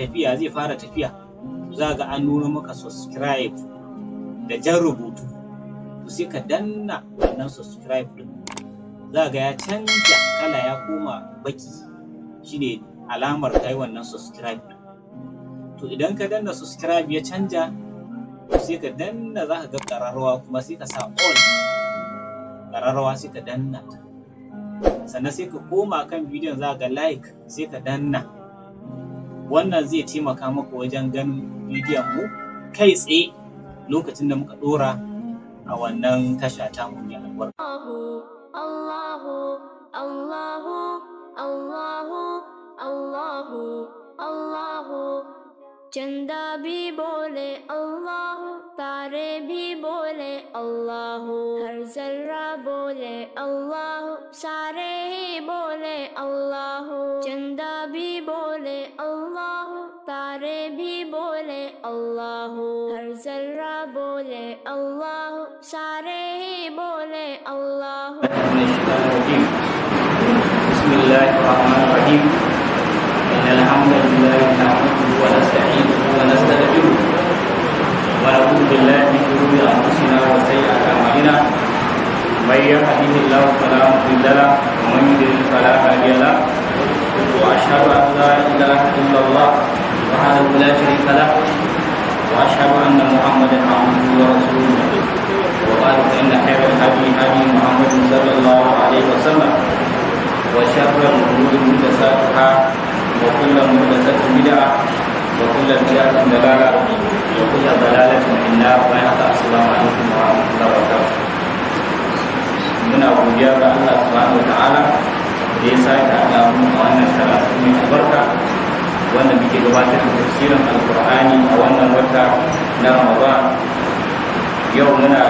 tafiya zai fara tafiya, za ga an nuna maka subscribe da jan rubutu. To sai ka danna wannan subscribe din, za ga ya canja kala ya koma baki, shine alamar kai wannan subscribe din. To idan ka danna subscribe ya canja, to sai ka danna, za ka ga ƙararrawa kuma, sai ka sa all ƙararrawa, sai ka danna ta. Sannan sai ka koma kan bidiyon, za ga like, sai ka danna. Wannan zai taimaka maka wajen ganin bidiyon mu kai tsaye lokacin da muka dora a wannan tasha tamu mai albarka. Allahu, Allahu, Allahu, Allahu, Allahu. चंदा भी बोले अल्लाह, तारे भी बोले अल्लाह, हर जर्रा बोले अल्लाह, सारे ही बोले अल्लाह। चंदा भी बोले अल्लाह, तारे भी बोले अल्लाह, हर जर्रा बोले अल्लाह, सारे ही बोले अल्लाह। بسم الله الرحمن الرحيم. إن الحمد لله نحمده ونستعينه ونستغفره ونعوذ بالله من شرور أنفسنا وسيئات أعمالنا. من يهده الله فلا مضل له ومن يضلل فلا هادي له. وأشهد أن لا إله إلا الله وحده لا شريك له، وأشهد أن محمدا عبده ورسوله. وقال فإن خير الهدي هدي محمد صلى الله عليه وسلم، وشر الأمور محدثاتها، وكل محدثة بدعة، وكل بدعة ضلالة، وكل ضلالة في النار. السلام عليكم ورحمة الله وبركاته. Muna godiya ga Allah subhanahu wa ta'ala da ya sake haɗa mu a wannan karatu mai albarka wanda muke gabatar da tafsirin Alkur'ani a wannan wata na Ramadan. Yau muna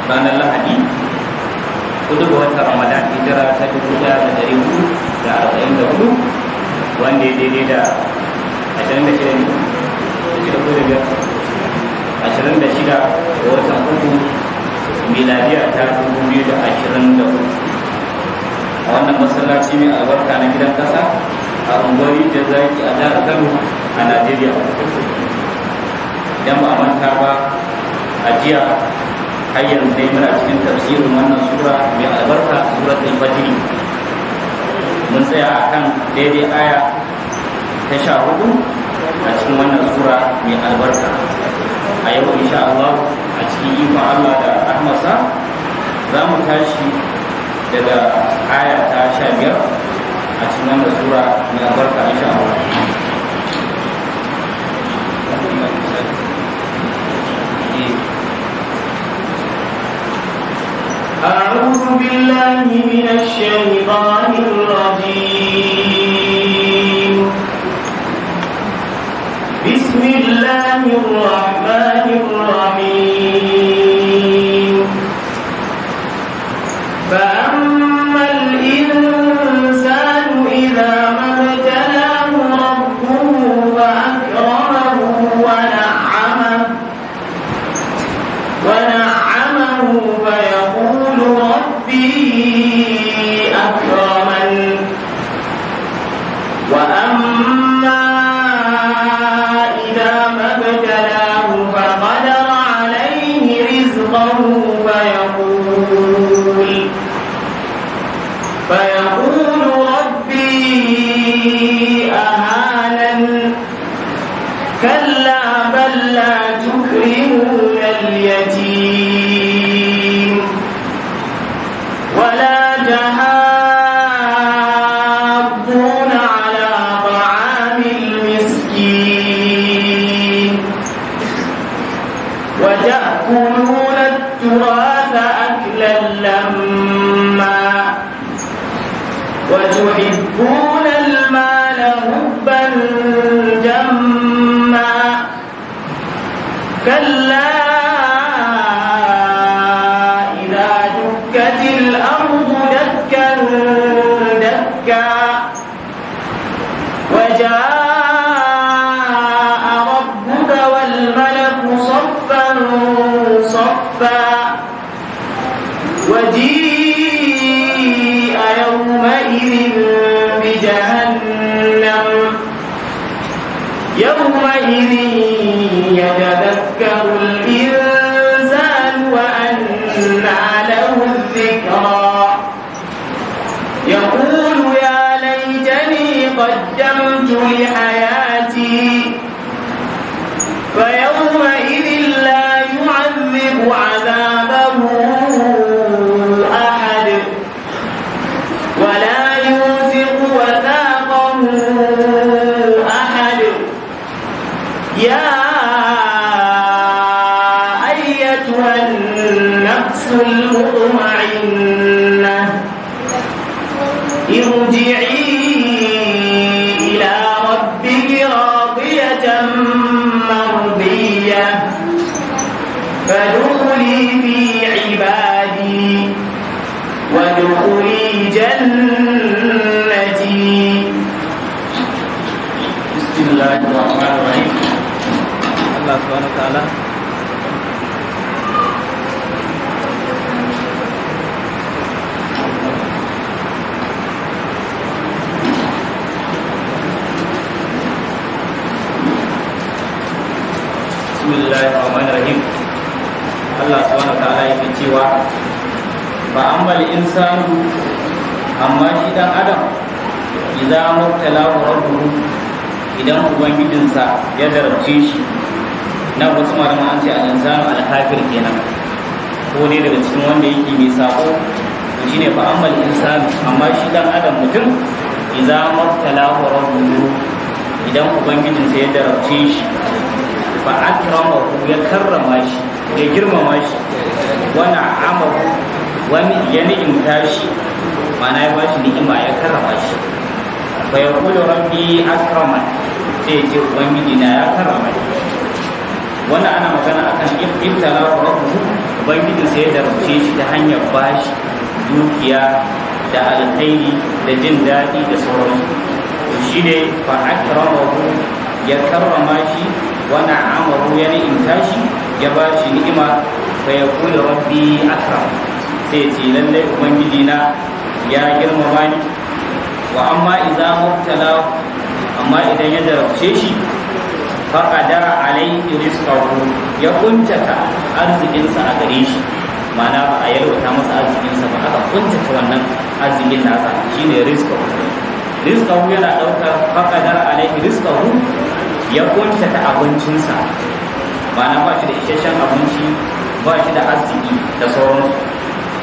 ranar Lahadi, 4 ga watan Ramadan, hijira ta 1444, wanda ya daidai da 26 ne, da ko da biyar, 26 ga watan 3, miladiya ta 2024, a wannan masallaci mai albarka na Gidan Kasa a unguwar Rijiyar Zaki a jihar Kano a Najeriya. Idan ba a manta ba, a jiya har yanzu dai muna cikin tafsirin wannan sura mai albarka, Suratul Fajr. Mun tsaya akan daidai aya ta 14 a cikin wannan sura mai albarka. A yau insha Allah, a cikin ikon Allah da rahmarsa, za mu tashi daga aya ta 15 a cikin wannan sura mai albarka insha Allah. أعوذ بالله من الشيطان الرجيم. بسم الله الرحمن الرحيم. فأما الإنسان إذا ما ابتلاه ربه فأكرمه ونعمه فيقول ربي أكرمن. وأما إذا ما ابتلاه فقدر عليه رزقه فيقول ربي أهانن. كلا بل لا تكرمون اليتيم ولا تحاضون على طعام المسكين وتأكلون التراث أكلا لما وتحبون المال حبا جما. كلا إذا دكت الأرض دكا دكا وجاء ربك والملك صفا صفا وجيء يومئذ بجهنم يومئذ يتذكر الإنسان وأنى له الذكرى. يقول يا ليتني قدمت لحياتي، فيومئذ لا يعذب عذابه أحد ولا يوثق وثاقه أحد. يا أيتها النفس المطمئنة ارجعي إلى ربك راضية مرضية فادخلي في عبادي وادخلي جنتي. بسم الله الرحمن الرحيم. Allah subhanahu wa ta'ala Bismillahirrahmanirrahim. Allah subhanahu wa ta'ala yake cewa fa ammal insanu, amma shi dan adam, idza mubtalahu rabbuhu, idan ubangijinsa ya jarabce shi. Nan wasu malaman an ce al-insanu al-kafir kenan, ko ne daga cikin wanda yake mai sako, to shine fa ammal insanu, amma shi dan adam mutum, idza mubtalahu rabbuhu, idan ubangijinsa ya jarabce shi, fa akramahu, ya karrama shi, ya girmama shi, wa na'amahu, wani ya ni'imta shi, ma'ana ya bashi ni'ima, ya karrama shi. Fa yaqulu rabbi akraman, sai ya ce ubangiji na ya karrama shi. Wannan ana magana akan ibtala rabbuhu, ubangijin sai ya darabce shi ta hanyar bashi dukiya da alkhairi da jin daɗi da sauransu. To shine fa akramahu, ya karrama shi, wa na'amahu, ya ni'imta shi, ya bashi ni'ima. Fa yaqulu rabbi akram, sai ce lallai ubangiji na ya girmama ni. Wa amma idza mubtala, amma idan ya jarabce shi, fa qadara alayhi rizqahu, ya kuntata arzikinsa a gare shi, ma'ana ba a yalwata masa arzikinsa ba, aka kuntata wannan arzikin nasa, shine rizqahu. Rizqahu yana daukar fa qadara alayhi rizqahu, ya kuntata abincinsa, ma'ana ba shi da isasshen abinci, ba shi da arziki da sauransu.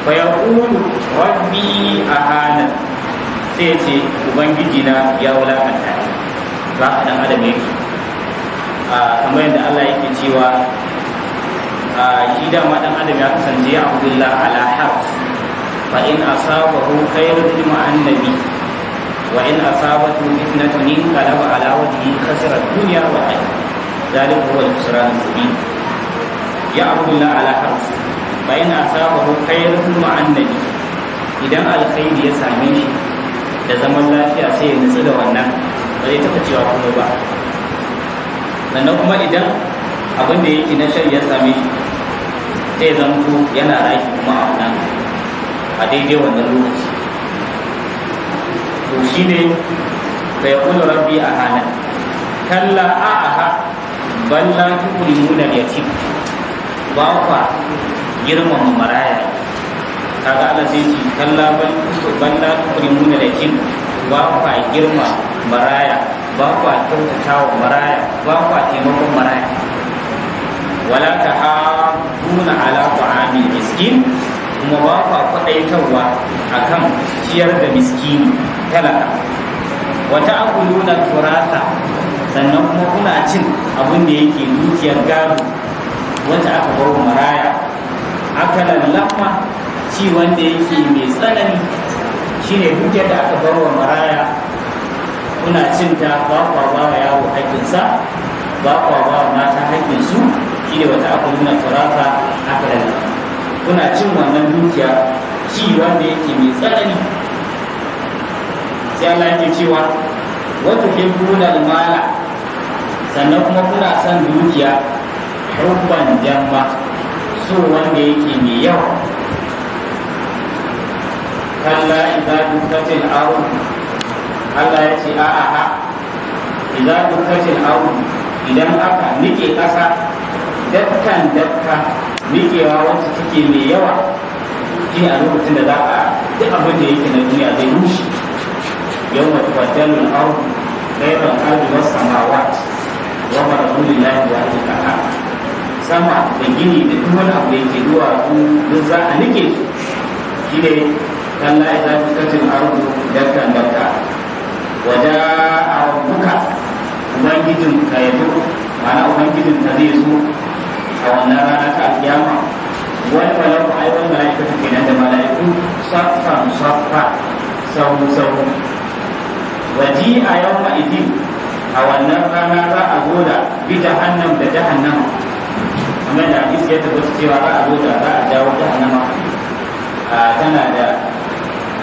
Fa yaqulu rabbi ahana, sai ya ce ubangiji na ya wulakanta ni. Ba ka dan adam yake, kamar yadda Allah yake cewa shi dama dan adam ya kasance ya abdullah ala harf, fa in asabahu khairun annabi wa in asabatu fitnatun inqalaba ala wajhihi khasira ad-dunya wal akhirah, dhalika huwa al-khusran al-mubin. Ya abdullah ala harf, fa in asabahu khairun annabi, idan alkhairi ya same shi da zaman lafiya sai ya nutsu da wannan, ba zai taɓa cewa komai ba. Sannan kuma idan abin da yake na shari ya same shi, sai ya zamto yana raki kuma a wannan a daidai wannan lokaci. To shi ne fa yaqulu rabbi ahana, kalla a'aha bal la tukrimuna al-yatim, ba kwa girmama maraya. Kaga Allah sai ce kalla bal la tukrimuna al-yatim, ba kwa girma maraya, ba kwa kyautatawa maraya, ba kwa taimakon maraya. Wala tahadduna ala ta'amil miskin, kuma ba kwa kwadaitarwa akan ciyar da miskini talaka. Wa ta'kuluna turasa, sannan kuma kuna cin abin da yake dukiyar gado wanda aka bar maraya. Akalan lamma, ci wanda yake mai tsanani, shine dukiyar da aka bar wa maraya kuna cin ta, ba kwa ba wa yaro haƙƙinsa, ba kwa ba wa mata haƙƙinsu, shine wata aka nuna turasa akalan lamma, kuna cin wannan dukiya ci wanda yake mai tsanani. Sai Allah yake cewa wa tuhibbuna al-mala, sannan kuma kuna son dukiya hubban jamma, so wanda yake mai yawa. Kalla idza dukkatil ardh, Allah ya ce a'a ha, Idza dukkatil ardu, idan aka nike kasa dakkan dakka, nikewa wacce take mai yawa, shi a lokacin da za a duk abin da yake na duniya zai rushe. Yawma tubaddalu al-ardu ghayra al-ardi was-samawat wa barazu lillahi wahidil qahhar. Sama da gini da duk wani abu da yake duwatsu duk za a nike su. Shine kalla idza dukkatil ardu dakkan dakka wa jaa rabbuka, ubangijin ka ya zo, ma'ana ubangijin ka zai zo a wannan rana ta alkiyama. Wal malaku, ai wal malaikatu kenan, da malaiku saffan saffa, sau sau. Waji a yawma idin, a wannan rana za a zo da bi jahannam da jahannama, kamar da hadisi ya tabbata cewa za a zo da za a jawo jahannama, tana da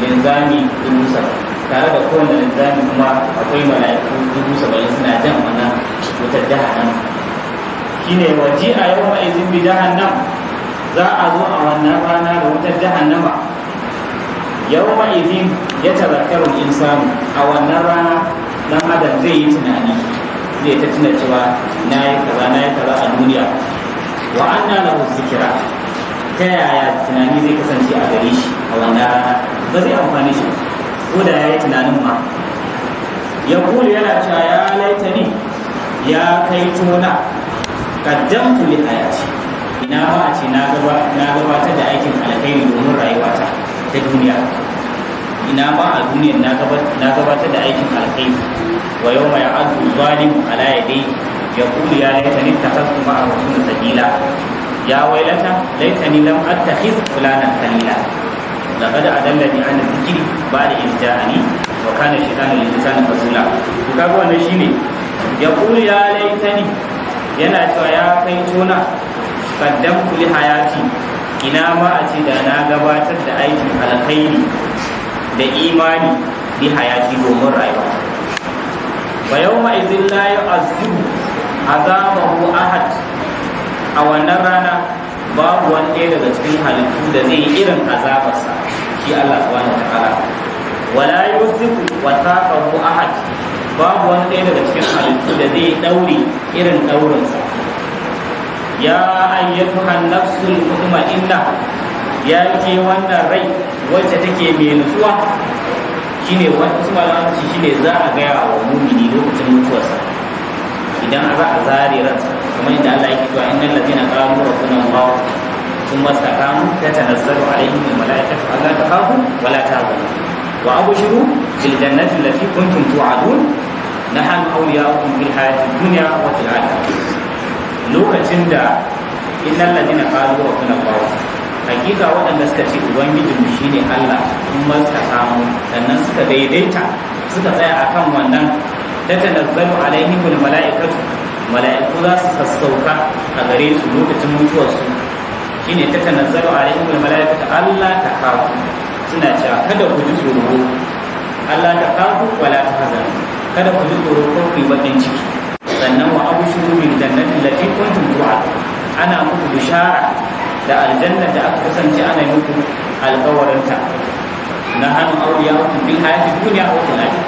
linzami 70,000, tare da kowane linzami kuma akwai mala'iku 70,000 suna jan wannan wutar jahannama. Shine waji a yawma idin bi jahannam, za a zo a wannan rana da wutar jahannama. Yawma idin ya tazakkaru insanu, a wannan rana dan adam zai yi tunani, zai ta tuna cewa na yi kaza na yi kaza a duniya. Wa anna lahu zikra, ta yaya tunani zai kasance a gare shi a wannan rana? Ba zai amfani shi ko da ya yi tunanin ma. Ya kulu, yana cewa ya laitani, ya kai tona, qaddamtu li hayati, ina ma a ce na gabatar da aikin alkhairi domin rayuwata ta duniya. Ina ma a duniyar na gabatar da aikin alkhairi. Wa yawma ya'addu zalimu ala yadayhi yaqulu ya laitani ittakhadhtu ma'a rasul sabila, ya waylata laitani lam attakhiz fulanan khalila, laqad adallani an dhikri ba'da idh ja'ani wa kana shaytanu lil insani khazula. To kaga wannan shine yaqulu ya laitani, yana cewa ya kai tona, qaddamtu li hayati, ina ma a ce da na gabatar da aikin alkhairi da imani li hayati domin rayuwa. Wa yawma idhin la yu'azzibu azabahu ahad, a wannan rana babu wani ɗaya daga cikin halittu da zai yi irin azabarsa shi Allah subhanahu wataala. Wala yusifu wathaqahu ahad, babu wani ɗaya daga cikin halittu da zai ɗaure irin ɗaurinsa. Ya ayyatuhan nafsul mutma'inna, ya ke wannan rai wacce take mai nutsuwa. Shine wasu malaman ci shine za a gaya wa mumini lokacin mutuwarsa, idan za a zare ransa, kamar inda Allah yake cewa innal ladina qalu rabbuna Allah thumma istaqamu tatanazzalu alaihim al malaikatu alla takhafu wa la tahzanu wa abshiru bil jannati allati kuntum tu'adun nahnu awliya'ukum fil hayati dunya wa fil akhirah. Lokacin da innal ladina qalu rabbuna Allah, hakika waɗanda suka ce ubangijinmu shine Allah, kuma suka samu sannan suka daidaita suka tsaya akan wannan, tatanazzalu alaihimul mala'ikatu, mala'iku za su sassauka a gare su lokacin mutuwarsu. Shine tatanazzalu alaihimul mala'ikatu alla takhafu, suna cewa kada ku ji tsoro, alla takhafu wala tahzanu, kada ku ji tsoro ko ku yi bakin ciki. Sannan wa abshiru bil jannati allati kuntum tu'adun, ana muku bishara da aljanna da aka kasance ana muku alƙawarinta. Na hannu awliya'ukum bil hayati dunya wa fil akhirah,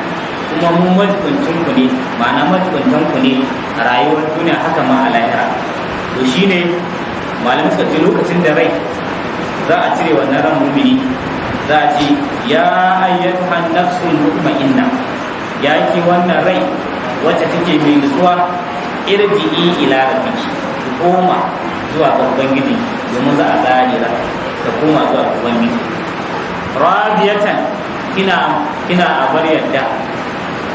kuma mu majibincin ku ne, ma'ana majibintan ku ne a rayuwar duniya haka ma a lahira. To shine malamai suka ce lokacin da rai za a cire wannan ran mumini, za a ce ya ayyatuhan nafsul mutma'inna, ya ke wannan rai wacce take mai nutsuwa, irji'i ila rabbiki, ki koma zuwa ga ubangiji, domin za a zare ran ta koma zuwa ga ubangiji. Radiyatan, kina a bar yadda,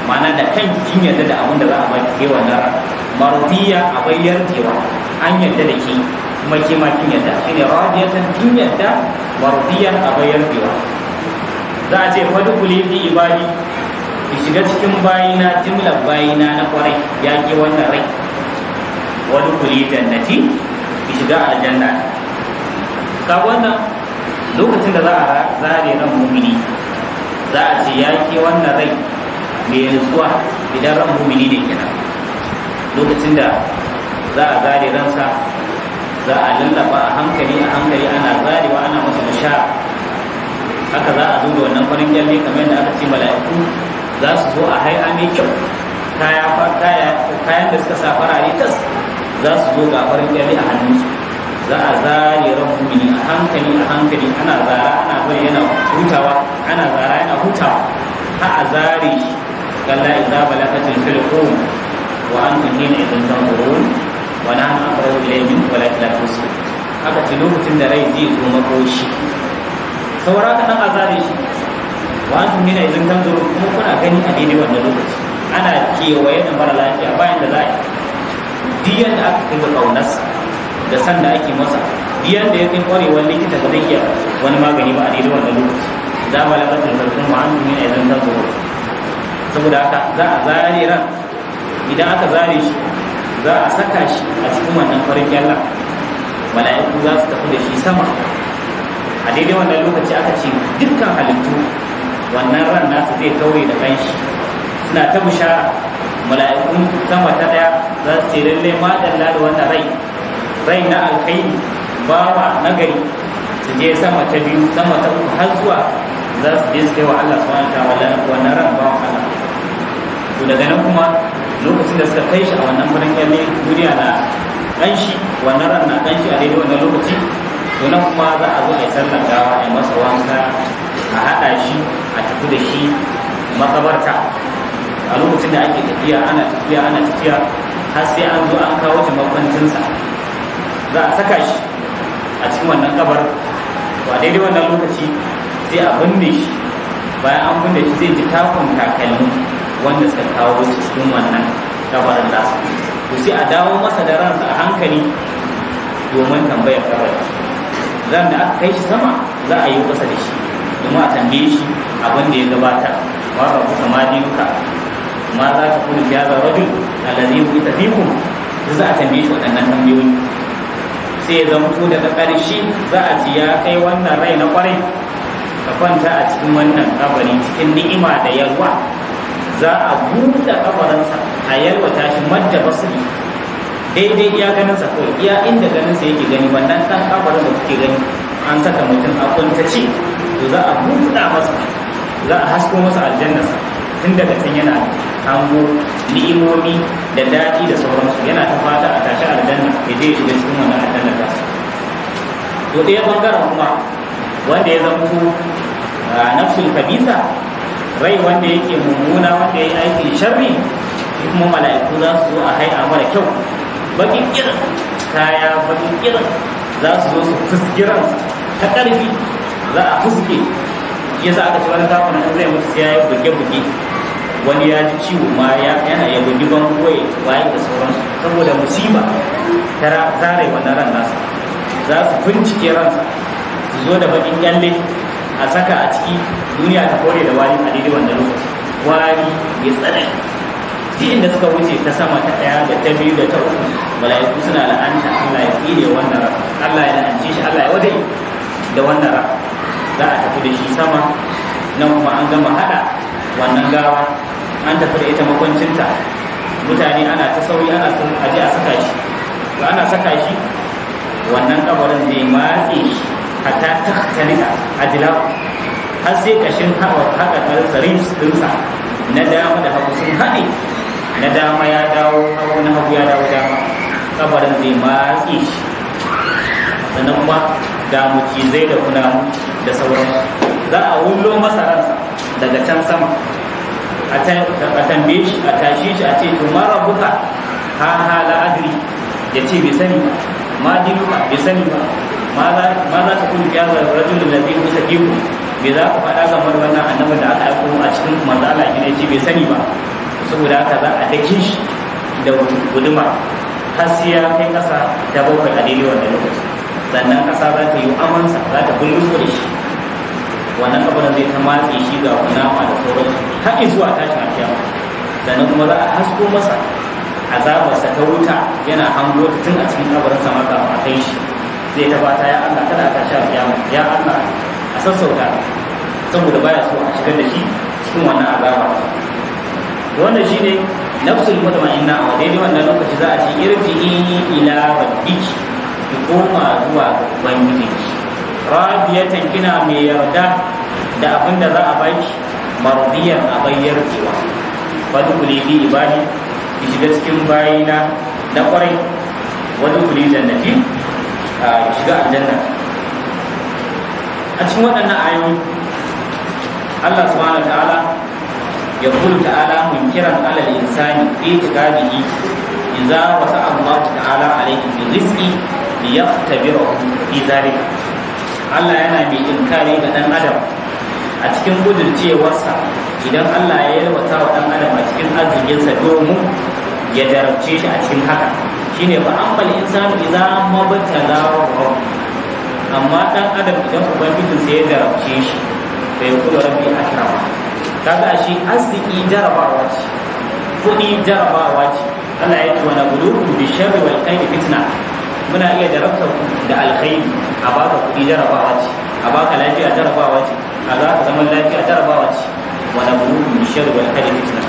ma'ana da kan kin yadda da abin da za a baki ke wannan ran. Mardiya, a bayyar cewa an yadda da ke kuma ke ma kin yadda, shine radiyatan kin yadda, mardiyan a bayyar cewa. Za a ce fadkhuli fi ibadi, ki shiga cikin bayina, jimlar bayina na kwarai, ya ke wannan rai. Wadkhuli jannati, ki shiga aljanna. Ka wannan lokacin da za a zare ran mumini, za a ce ya ke wannan rai mai nutsuwa, idan ran mumini ne kenan. Lokacin da za a zare ransa, za a lallaba a hankali a hankali, ana zarewa ana masa bishara. Haka za a zo da wannan farin kyalle, kamar yadda aka ce mala'iku za su zo a hai'a mai kyau, Kayan da suka sa farare tas za su zo ga farin kyalle a hannunsu. Za a zare ran mumini a hankali a hankali, ana zara ana bari yana hutawa, ana zara yana hutawa, har a zare shi. Kalla idza balagatil hulqum wa antum hina idhin tanzurun wa nahnu aqrabu ilayhi minkum walakin la tubsirun. Aka ce lokacin da rai zai zo makoshi, saura kaɗan a zare shi, wa antum hina idhin tanzurun, kuma kuna gani a daidai wannan lokaci ana kewaye da mara lafiya bayan da za a yi. Diyan da aka kai ga ƙaunarsa da san da ake masa, diyan da ya kai ƙwarewar likita ba zai iya wani magani ba a daidai wannan lokaci. Za mu lakatin zarfin wa antum hina idhin tanzurun. Saboda haka za a zare ran. Idan aka zare shi, za a saka shi a cikin wannan farin kyallan, mala'iku za su tafi da shi sama. A daidai wannan lokaci aka ce dukkan halittu wannan ran nasu zai kaure da kanshi, suna ta bishara. Mala'ikun sama ta daya za su ce lallai madalla da wannan rai, rai na alkhairi, bawa nagari. Su je sama ta biyu, sama ta uku, har zuwa za su je su kai wa Allah subhanahu wa ta'ala wannan ran bawan Allah. To daga nan kuma lokacin da suka kai shi a wannan farin kyalle, duniya na ƙanshi, wannan ran na ƙanshi a daidai wannan lokaci. To nan kuma za a zo a yi sallar gawa, a yi masa wanka, a haɗa shi, a tafi da shi makabarta. A lokacin da ake tafiya, ana tafiya, ana tafiya, har sai an zo an kawo shi makwancinsa, za a saka shi a cikin wannan kabar. To a daidai wannan lokaci sai a binne shi. Bayan an binne shi, zai ji takun takalmi wanda suka kawo shi cikin wannan kabarin nasa. To sai a dawo masa da ransa a hankali domin tambayar kabari. Ran da aka kai shi sama, za a yi kusa da shi domin a tambaye shi abin da ya gabatar. Wa rabbuka, ma dinuka, ma za ta kunu fi hadha rajul allazi bu'itha fikum. Za a tambaye shi waɗannan tambayoyi. Sai ya zamto daga ƙarshe za a ci ya kai wannan rai na ƙwarai, ka kwanta a cikin wannan kabari cikin ni'ima da yalwa. Za a buɗe kabarinsa a yalwata shi madda basiri, daidai iya ganinsa kawai, iya inda ganinsa yake gani. Wannan ɗan kabarin da kuke gani an saka mutum a kuntace, to za a buɗa masa, za a hasko masa aljannarsa tun daga can, yana hango ni'imomi da daɗi da sauransu, yana ta fata a tashi aljanna ya je ya shiga cikin wannan aljanna ta. To ɗaya ɓangaren kuma, wanda ya zamto nafsul khabisa, rai wanda yake mummuna, wanda ya yi aikin sharri, shi kuma mala'iku za su zo a hai'a mara kyau, baƙin irin kaya, baƙin irin, za su zo su fusgiran ta ƙarfi, za a fuske. Shi yasa aka ci wani kafin in zai mutu sai ya yi buge-buge, wani ya ji ciwo ma yana ya bugi bango ya waye da sauransu, saboda musiba ta zare wannan ran nasa. Za su bincike ransa, su zo da baƙin kyalle a saka a ciki, duniya ta kore da wari a daidai wannan lokaci, wari ya tsanani. Duk inda suka wuce ta sama ta ɗaya da ta biyu da ta uku, mala'iku suna la'anta, Allah ya tsine wannan ran, Allah ya la'ance shi, Allah ya wadai da wannan ran. Za a tafi da shi sama. Nan kuma an gama haɗa wannan gawa, an tafi da ita makwancinta. Mutane ana ta sauri, ana son aje a saka shi. To ana saka shi, wannan kabarin zai matse shi hatta takhtalita ajla, har sai kashin haƙa ribs ɗinsa na dama da hagu sun haɗe, na dama ya dawo hagu, na hagu ya dawo dama. Kabarin zai matse shi. Sannan kuma ga mucizai da kunamu da sauransu. Za a wullo masa ransa daga can sama, a tambaye shi, a tashe shi, a ce to ma rabbuka? Ha ha, la adri. Ya ce bai sani ba. Ma dinuka? Bai sani ba. Ma za ta kunu fi hadha rajul alladhi bu'itha fikum? Bai za ku faɗa game da wannan annabin da aka aiko a cikin manzo Allah ne? Ce bai sani ba. Saboda haka za a dake shi da guduma har sai ya kai ƙasa ta bakwai a daidai wannan lokaci. Sannan ƙasa za ta yi amansa, za ta bulluko da shi. Wannan kabarin zai ta matse shi, ga kunama da sauransu, har zuwa tashin alkiyama. Sannan kuma za a hasko masa azabarsa ta wuta, yana hango ta tun a cikin kabarin sa ma kafin a kai shi. Zai ta fata, ya Allah, kada a tashi alkiyama, ya Allah, a sassauta, saboda baya so a shigar da shi cikin wannan azaba. Wannan shine nafsul mutma'inna. A daidai wannan lokaci za a ce irji'i ila rabbiki, ki koma zuwa ga ubangijinki, radiyatan, kina mai yarda da abin da za a baki, mardiyan, a bayyar cewa. Fadkhuli fi ibadi, ki shiga cikin bayina na kwarai, wadkhuli jannati, ki shiga aljanna. A cikin waɗannan ayoyi Allah subhanahu ta'ala ya kulu ta'ala munkiran alal insani fi itiqadihi idza wasa Allah ta'ala alayhi bi rizqi liyahtabirahu fi zalika. Allah yana mai inkari ga dan adam a cikin gudurcewarsa idan Allah ya yalwata wa dan adam a cikin arzikinsa domin ya jarabce shi a cikin haka. Shine fa ammal insanu idza mabtalahu rabbuh, amma dan adam idan ubangijinsa ya jarabce shi bai kula rabbi akrama. Kaga shi arziki jarabawa ce, kuɗi jarabawa ce. Allah ya ce wa nabluukum bi sharri wal khairi fitna. Muna iya jarabta da alkhairi, a baka kuɗi jarabawa ce, a baka lafiya jarabawa ce, a za ka zaman lafiya jarabawa ce. Wa nabluukum bi sharri wal khairi fitna.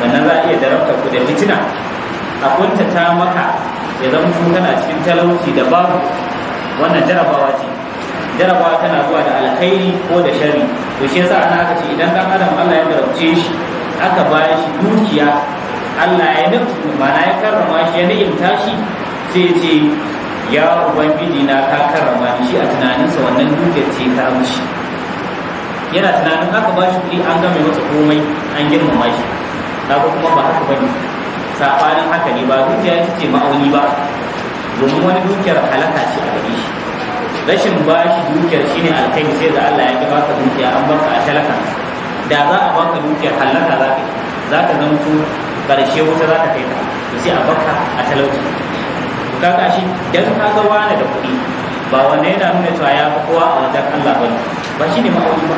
Sannan za a iya jarabta ku da fitina, a kuntata maka ya zama kana cikin talauci da babu, wannan jarabawa ce. Jarabawa tana zuwa da alkhairi ko da sharri. To shi yasa ana aka ce idan dan adam Allah ya jarabce shi aka ba shi dukiya, Allah ya nufi mana ya karrama shi ya ni'imta shi, sai ya ce ya ubangiji na ka karrama ni. Shi a tunaninsa wannan dukiyar ce karamci, yana tunanin aka ba shi kuɗi an game masa komai an girmama shi. Kaga kuma ba haka bane, sabanin haka ne. Ba dukiya ita ce ma'auni ba, domin wani dukiyar halaka ce a gare shi. Rashin bashi dukiyar shine alkhairi, sai da Allah ya ki baka dukiya an baka a talaka. Da za a baka dukiyar halaka za ka za ka zamto karshe wuta za ta kai ka, to sai a baka a talauci. To kaga shi dan kaga wani da kuɗi ba wanda yana nuna cewa ya fi kowa a wajen Allah bane, ba shine ma'auni ba.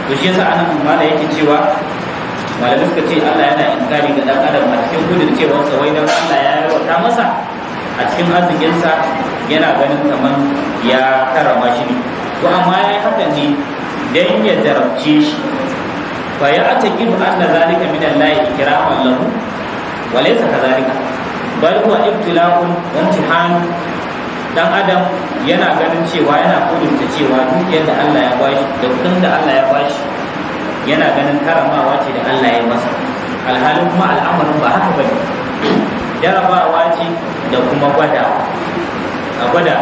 To shi yasa anan mala yake cewa malamai suka ce Allah yana inkari ga dan adam a cikin gudun cewarsa wai dan Allah ya yarwata masa a cikin arzikinsa yana ganin kaman ya karama shi ne. To amma ya yi hakan ne dan ya jarabce shi. Fa ya ataqidu anna zalika min Allah ikraman lahu wa laysa kadhalika, bal huwa ibtila'un wa imtihan. Dan adam yana ganin cewa yana kudurta cewa dukiyar da Allah ya bashi da kudin da Allah ya bashi yana ganin karamawa ce da Allah ya masa, alhalin kuma al'amarin ba haka bane. Jarabawa ce da kuma gwadawa. A gwada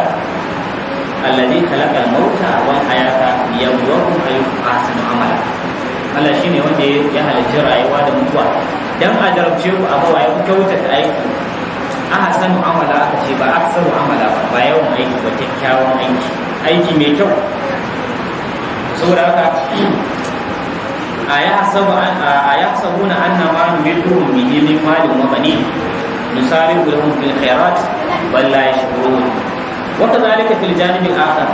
allazi khalaqal mauta wal hayata liyabluwakum ayyukum ahsanu amala. Allah shine wanda ya halicci rayuwa da mutuwa dan a jarabce ku a ga waye ku kyautata aiki. Ahsanu amala aka ce ba aksaru amala ba, ba yawan aiki ba, kyakkyawan aiki, aiki mai kyau. Saboda haka ayahsabuna anna ma numidduhum bihi min malin wa banin nusari'u lahum fil khairat bal la yashkurun. Wa kadhalika fil janib al akhar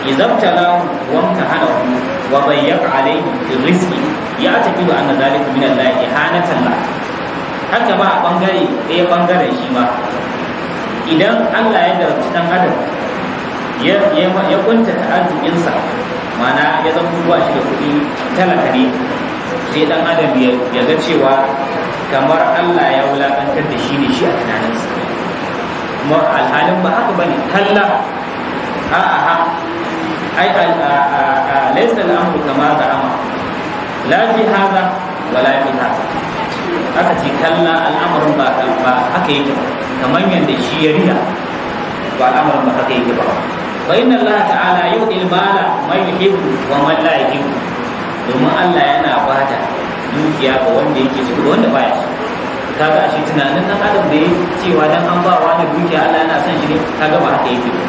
idza ibtalahu wa imtahanahu wa dayyaqa alayhi fil rizqi ya'taqidu anna dhalika min Allah ihanatan lah. Haka ma a bangare ɗaya bangaren shi ma idan Allah ya jarabci dan adam ya kuntata arzikinsa, mana ya zama ba shi da kuɗi talaka ne, sai dan adam ya ga cewa kamar Allah ya wulakantar da shi ne shi a tunaninsa, kuma alhalin ba haka bane. Kalla a a ai laysa al-amru kama za'ama la fi hadha wa la fi hadha. Aka ce kalla al'amarin ba haka yake ba, kamar yadda shi ya riya ba al'amarin ba haka yake ba. Wa inna Allah ta'ala yu'til mala man yuhibbu wa man la yuhibbu. Domin Allah yana bada dukiya ga wanda yake so da wanda baya so. Kaga ashe tunanin dan adam da yake cewa dan an ba wani dukiya Allah yana son shi ne, kaga ba haka yake ba.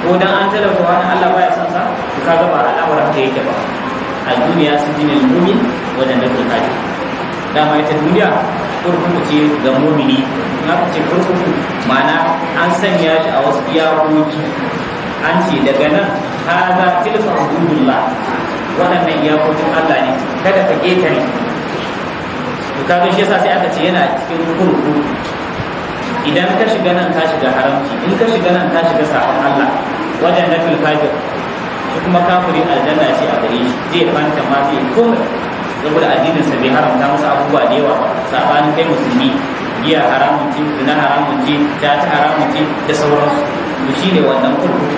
Ko dan an talauta wani Allah baya son sa, to kaga ba al'amarin haka yake ba. A duniya sijinul mu'min wa jannatul kafir. Dama ita duniya kurkuku ce ga mumini. In aka ce kurkuku ma'ana an sanya shi a wasu iyakoki, an ce daga nan haza tilka hududullah, waɗannan iyakokin Allah ne, kada ka ƙetare. To kaga shi yasa sai aka ce yana cikin kurkuku. Idan ka shiga nan ka shiga haramci, in ka shiga nan ka shiga sabon Allah. Wajen nafil kafir, shi kuma kafiri aljanna ce a gare shi, zai fanta ma zai komai, saboda addininsa bai haramta masa abubuwa da yawa ba. Sabanin kai musulmi, giya haramun ce, zina haramun ce, tata haramun ce da sauransu. To shine wannan kurkuku.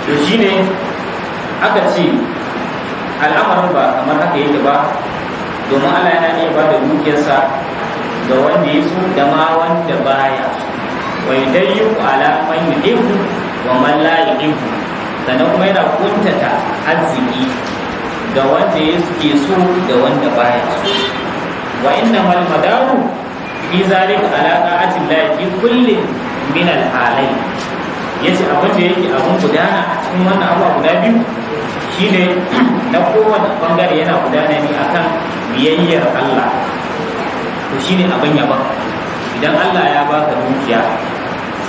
To shine aka ce al'amarin ba kamar haka yake ba. Domin Allah yana iya bada dukiyarsa ga wanda ya so da ma wanda baya so. Wa yudayyiqu ala man yuhibbu wa man la yuhibbu. Sannan kuma yana kuntata arziki ga wanda yake so da wanda baya so. Wa innamal madaru fi zalika ala ta'ati llahi fi kullin min al halayn. Yace abin da yake abin gudana a cikin wannan abu guda biyu shine na kowane bangare yana gudana ne akan biyayyar Allah. To shine abin yaba. Idan Allah ya baka dukiya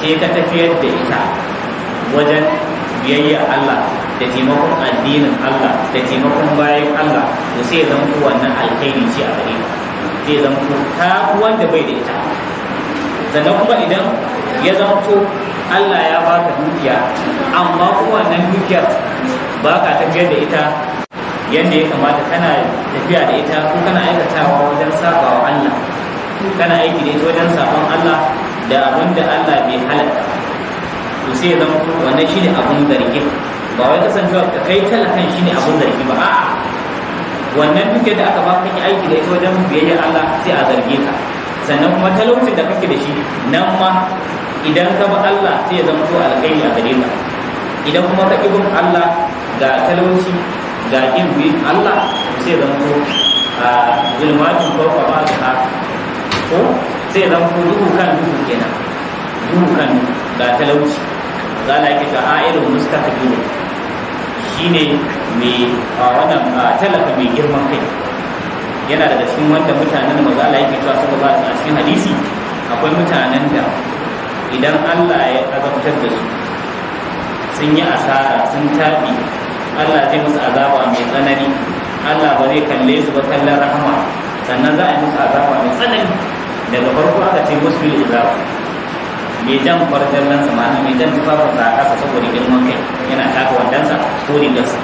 sai ka tafiyar da ita wajen biyayyar Allah da taimakon addinin Allah da taimakon bayan Allah, to sai ya zanto wannan alkhairi ce a gare ka, sai ya zanto ka wanda bai da ita. Sannan kuma idan ya zanto Allah ya baka dukiya amma kuma wannan dukiyar baka tafiyar da ita yadda ya kamata, kana tafiya da ita ko kana aikatawa wajen sabawa Allah, kana aiki da ita wajen sabon Allah da abin da Allah bai halatta, to sai ya zanto wannan shine abun zargi. Ba wai kasancewa ka kai talakan shine abun zargi ba, a'a, wannan dukiyar da aka baka kake aiki da ita wajen biyayya Allah sai a zarge ka. Sannan kuma talaucin da kake da shi nan ma idan ka bi Allah sai ya zama to alkhairi a gare ka. Idan kuma ka ƙi bin Allah ga talauci ga ƙin bin Allah sai ya zama to zulmatun fawqa ba'dha, ko sai ya zama to duhu kan duhu kenan, duhu kan duhu ga talauci. Zala yake ta ailun mustaqbil shine mai wannan talaka mai girman kai. Yana daga cikin wanda mutanen manzo Allah yake cewa saboda a cikin hadisi akwai mutanen da idan Allah ya azabtar da su sun yi asara sun tabi, Allah zai musu azaba mai tsanani, Allah ba zai kalle su ba kallon rahama, sannan za a yi musu azaba mai tsanani. Daga farko aka ce musu bil azaba, mai jan kwarjallansa, ma'ana mai jan tufafinsa a ƙasa saboda girman kai, yana taka wandonsa ko rigarsa.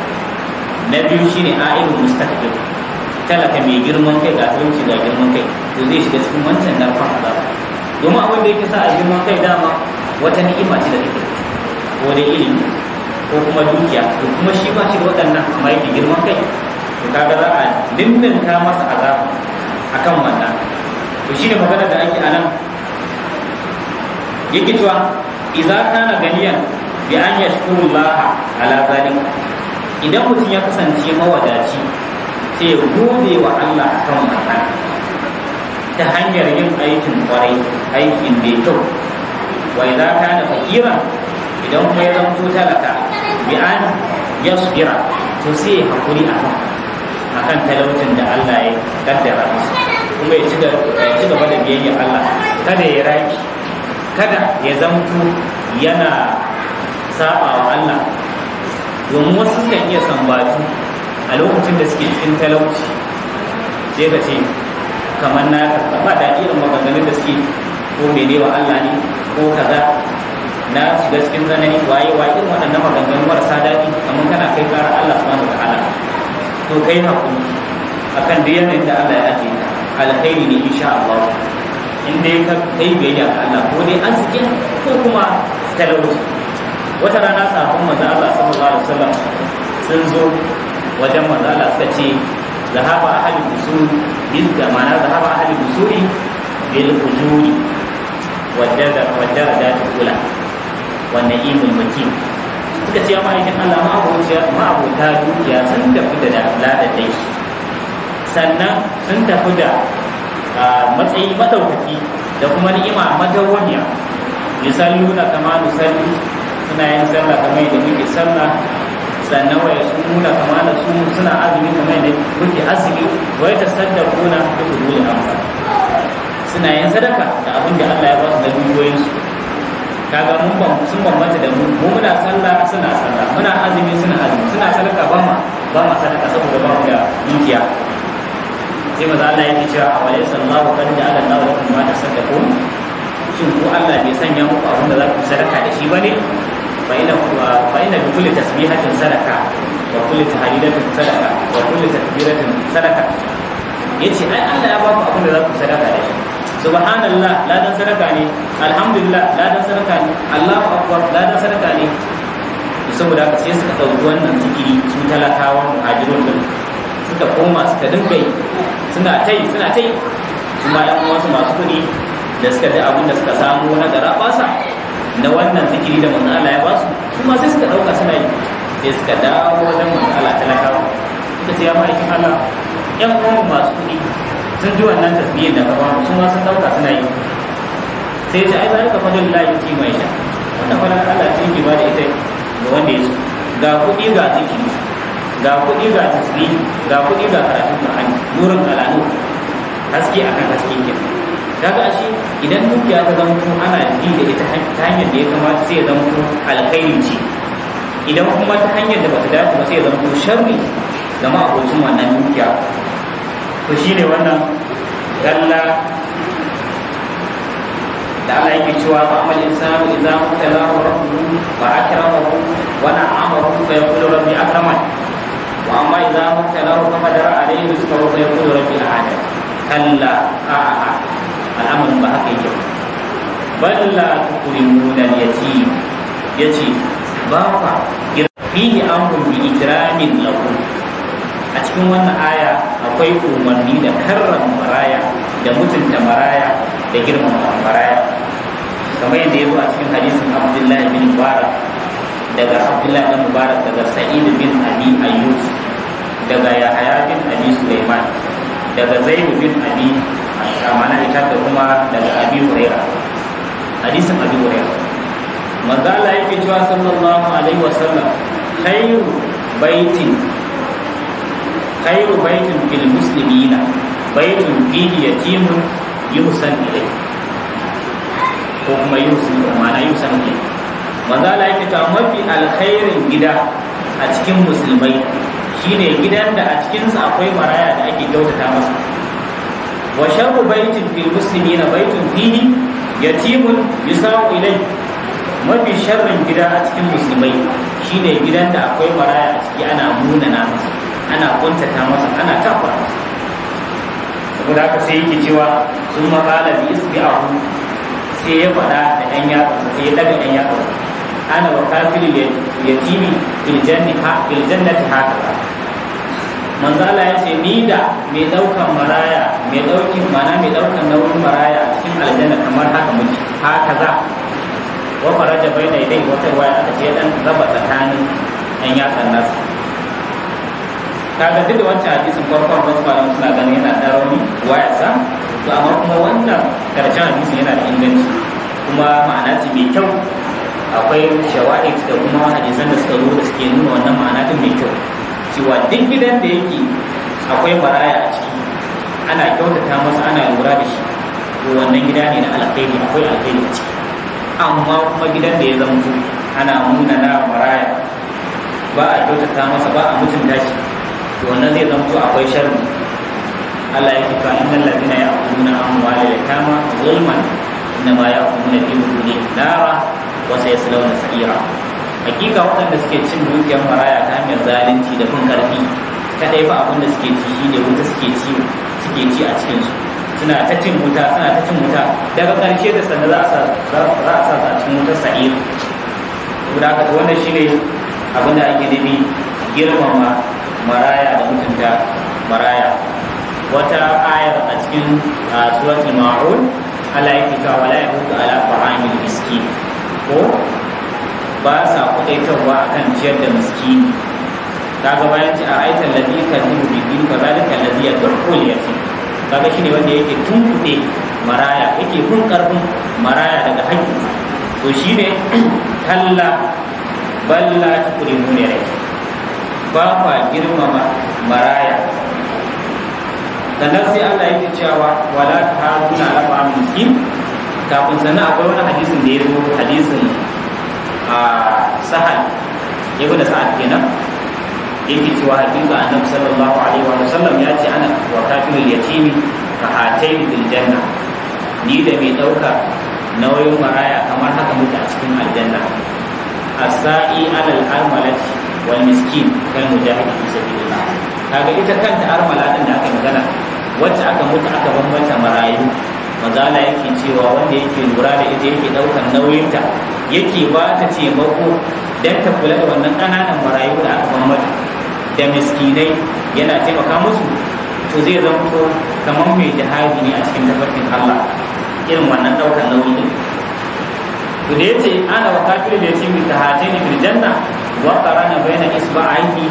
Na biyu shine a'ilun mustaqbil, talaka mai girman kai ga talauci ga girman kai, to zai shiga cikin wancan narkon azaba. Domin abin da yake sa a girman kai dama wata ni'ima ce da take, ko dai ilimi ko kuma dukiya, to kuma shi ba shi da waɗannan amma yake girman kai, to kaga za a ninninka masa azaba akan wannan. To shine magana da ake anan, yake cewa idza kana ganiyan bi an yashkuru Allah ala zalika. Idan mutum ya kasance mawadaci sai ya gode wa Allah akan wannan ta hanyar yin aikin kwarai, aikin mai kyau. Wa idza kana faqiran, idan kuma ya zanto talaka, bi an yasbira, to sai ya hakuri akan talaucin da Allah ya kaddara masa, kuma ya ci gaba da biyayya Allah, kada ya raki, kada ya zamto yana saba wa Allah. Domin wasu sukan iya sambatu a lokacin da suke cikin talauci, sai ka ce kamar na karɓa da irin maganganun da suke, ko mene wa Allah ne ko kaza, na shiga cikin tsanani, waye waye, irin waɗannan maganganu marasa daɗi, kamar kana kai ƙara Allah subhanahu wataala. To kai hakuri akan duk yanayin da Allah ya ajiye ka, alkhairi ne insha Allah. In dai ka kai biyayya ga Allah, ko dai arziki ko kuma talauci. Wata rana sahabban manzo Allah sallallahu alaihi wasallam sun zo wajen manzo Allah suka ce zahaba ahli usul bil zamana, zahaba ahli usuli bil ujuri wa darajat ula wa na'imul makin. Suka ce amma idan Allah ma abota dukiya sun tafi da ladadai, sannan sun tafi da matsayi madaukaki da kuma ni'ima madawwamiya. Yusalluna kama nusalli, suna yin sallah kamar yadda muke sallah, sannan wa yasumuna kama nasumu, suna azumi kamar yadda muke azumi, wa yatasaddaquna bi fuduli amwal, suna yin sadaka da abin da Allah ya ba su da dukiyoyin su. Kaga mun sun bambanta da mu, mu muna sallah suna sallah, muna azumi suna azumi, suna sadaka ba ma sadaka saboda ba mu da dukiya. Sai maza Allah yake cewa a walaysa Allahu qad ja'ala Allahu lakum ma tasaddaqun, shin ko Allah bai sanya muku abin da za ku sadaka da shi bane? Fa inna bi kulli tasbihatin sadaka wa kulli tahlilatin sadaka wa kulli takbiratin sadaka. Yace ai Allah ya ba ku abin da za ku sadaka da shi. Subhanallah ladan sadaka ne, alhamdulillah ladan sadaka ne, Allahu akbar ladan sadaka ne. Saboda haka sai suka ɗauki wannan zikiri su talakawan muhajirun din, suka koma suka dinga yi, Suna tai suna tai. Kuma ƴan uwansu masu kuɗi da suka ji abin da suka samu na garabasa na wannan zikiri da manzo Allah ya ba su, su ma sai suka dauka suna yi. Sai suka dawo wajen manzo Allah talakawa, suka ce ya ma'aikin Allah, ƴan uwan masu kuɗi sun ji wannan tasbihin da ka ba mu, su ma sun dauka suna yi. Sai ya ce ai zalika fadlullahi yuti man yasha, wannan fadlan Allah ce yake ba da ita ga wanda ya so. Ga kuɗi ga zikiri, ga kuɗi ga tasbihi, ga kuɗi ga karatun Qur'ani, nurin ala nur, haske akan haske kenan. Kaga ashe idan dukiya ta zamto ana bi da ita ta hanyar da ya kamata sai ya zamto alkhairi ce, idan kuma ta hanyar da bata dace ba sai ya zamto sharri ga ma'abocin wannan dukiya. To shine wannan kalla da Allah yake cewa fa amal insanu idza mubtalahu rabbuhu fa akramahu wa na'amahu fa yaqulu rabbi akraman, wa amma idza mubtalahu fa qadara alayhi rizqahu fa yaqulu rabbi ahana. Kalla, a'a, al'amarin ba haka yake. Bal la tukrimuna al-yatim, yace ba fa fihi amrun bi ikramin lahu. A cikin wannan aya akwai umarni da karrama maraya, da mutunta maraya, da girmama maraya, kamar yadda ya zo a cikin hadisin Abdullahi bin Mubarak daga Abdullahi bin Mubarak daga Sa'id bin Abi Ayyub daga Yahaya bin Abi Sulaiman daga Zaid bin Abi Amana ita da kuma daga Abi Hurairah. Hadisin Abi Hurairah, manzo Allah yake cewa sallallahu alaihi wasallam, khairu baitin khairu baitin fil muslimina baitun fihi yatimun yuhsan ilayhi, ko kuma yuhsan, ma'ana yuhsan ilayhi. Manzo Allah yake cewa mafi alkhairin gida a cikin musulmai shine gidan da a cikinsa akwai maraya da ake kyautata masa. Wa sharru baitin fil muslimina baitun fihi yatimun yusau ilayhi. Mafi sharrin gida a cikin musulmai shine gidan da akwai maraya a ciki, ana munana masa, ana kuntata masa, ana takura masa. Saboda haka sai yake cewa sun maƙala bi isbi'ahu, sai ya faɗa da ɗan yatsansa, sai ya ɗaga ɗan yatsansa, ana wa kafilul yatimi fil jannati hakaza. Manzo Allah ya ce ni da mai ɗaukan maraya, mai ɗaukin mana mai ɗaukan nauyin maraya a cikin aljanna kamar haka muke, hakaza. Wa faraja baina yadayhi, wata riwaya aka ce dan raba tsakanin ɗan yatsan nasa. Kaga duk da wancan hadisin farkon wasu malaman suna ganin yana da rauni wayarsa, to amma kuma wannan karshen hadisin yana da inganci kuma ma'ana ce mai kyau. Akwai shawahid da kuma hadisan da suka zo da suke nuna wannan ma'ana din mai kyau, cewa duk gidan da yake akwai maraya a ciki ana kyautata masa, ana lura da shi, to wannan gida ne na alkhairi, akwai alkhairi a ciki. Amma kuma gidan da ya zamto ana munana maraya, ba a kyautata masa, ba a mutunta shi, to wannan zai zamto akwai sharri. Allah ya ce innal ladina ya'kuluna amwalal yatama zulman innama ya'kuluna fi butunihim nara wa sayaslawna sa'ira. Hakika waɗanda suke cin dukiyar maraya ta hanyar zalunci da fin karfi, kadai fa abin da suke ci shine wuta suke ci a cikin su, suna ta cin wuta, suna ta cin wuta, daga ƙarshe da sanda za a sa su a cikin wutar sa'ir. Saboda haka wannan shine abin da ake nufi girmama maraya da mutunta maraya. Wata ayar a cikin suratul ma'un Allah yake cewa wala yahudu ala ta'amil miskin, ko ba sa kudaitarwa akan ciyar da miskini. Kaga bayan ci a aitan ladhi kadhibu bi din fa zalika alladhi yad'u al-yatim. Kaga shine wanda yake tunkuɗe maraya, yake kun karfin maraya daga haƙƙi. To shine kalla balla tukrimuna rai, ba kwa girmama maraya. Sannan sai Allah yake cewa wala tahaduna ala ta'amil miskin. Kafin sannan akwai wani hadisin da ya zo, hadisin a Sahal ibn Sa'ad kenan, yake cewa hakika Annabi sallallahu alaihi wa sallam ya ce ana wa kafilul yatimi ka hatayn bil janna, ni da mai dauka nauyin maraya kamar haka muke a cikin aljanna. As-sa'i alal armalati wal miskin kal mujahidi fi sabilillah. Kaga ita kanta armala din da aka magana, wacce aka mutu aka bambanta marayu, manzo Allah yake cewa wanda yake lura da ita, yake daukan nauyinta, yake ba ta taimako dan ta kula da wannan ƙananan marayu da aka bambanta da miskinai, yana taimaka musu, to zai zanto kamar mai jihadi ne a cikin tafarkin Allah, irin wannan ɗaukar nauyi din. To da yace ana wa kafir da yace min tahataini fil janna wa qarana baina isba'aihi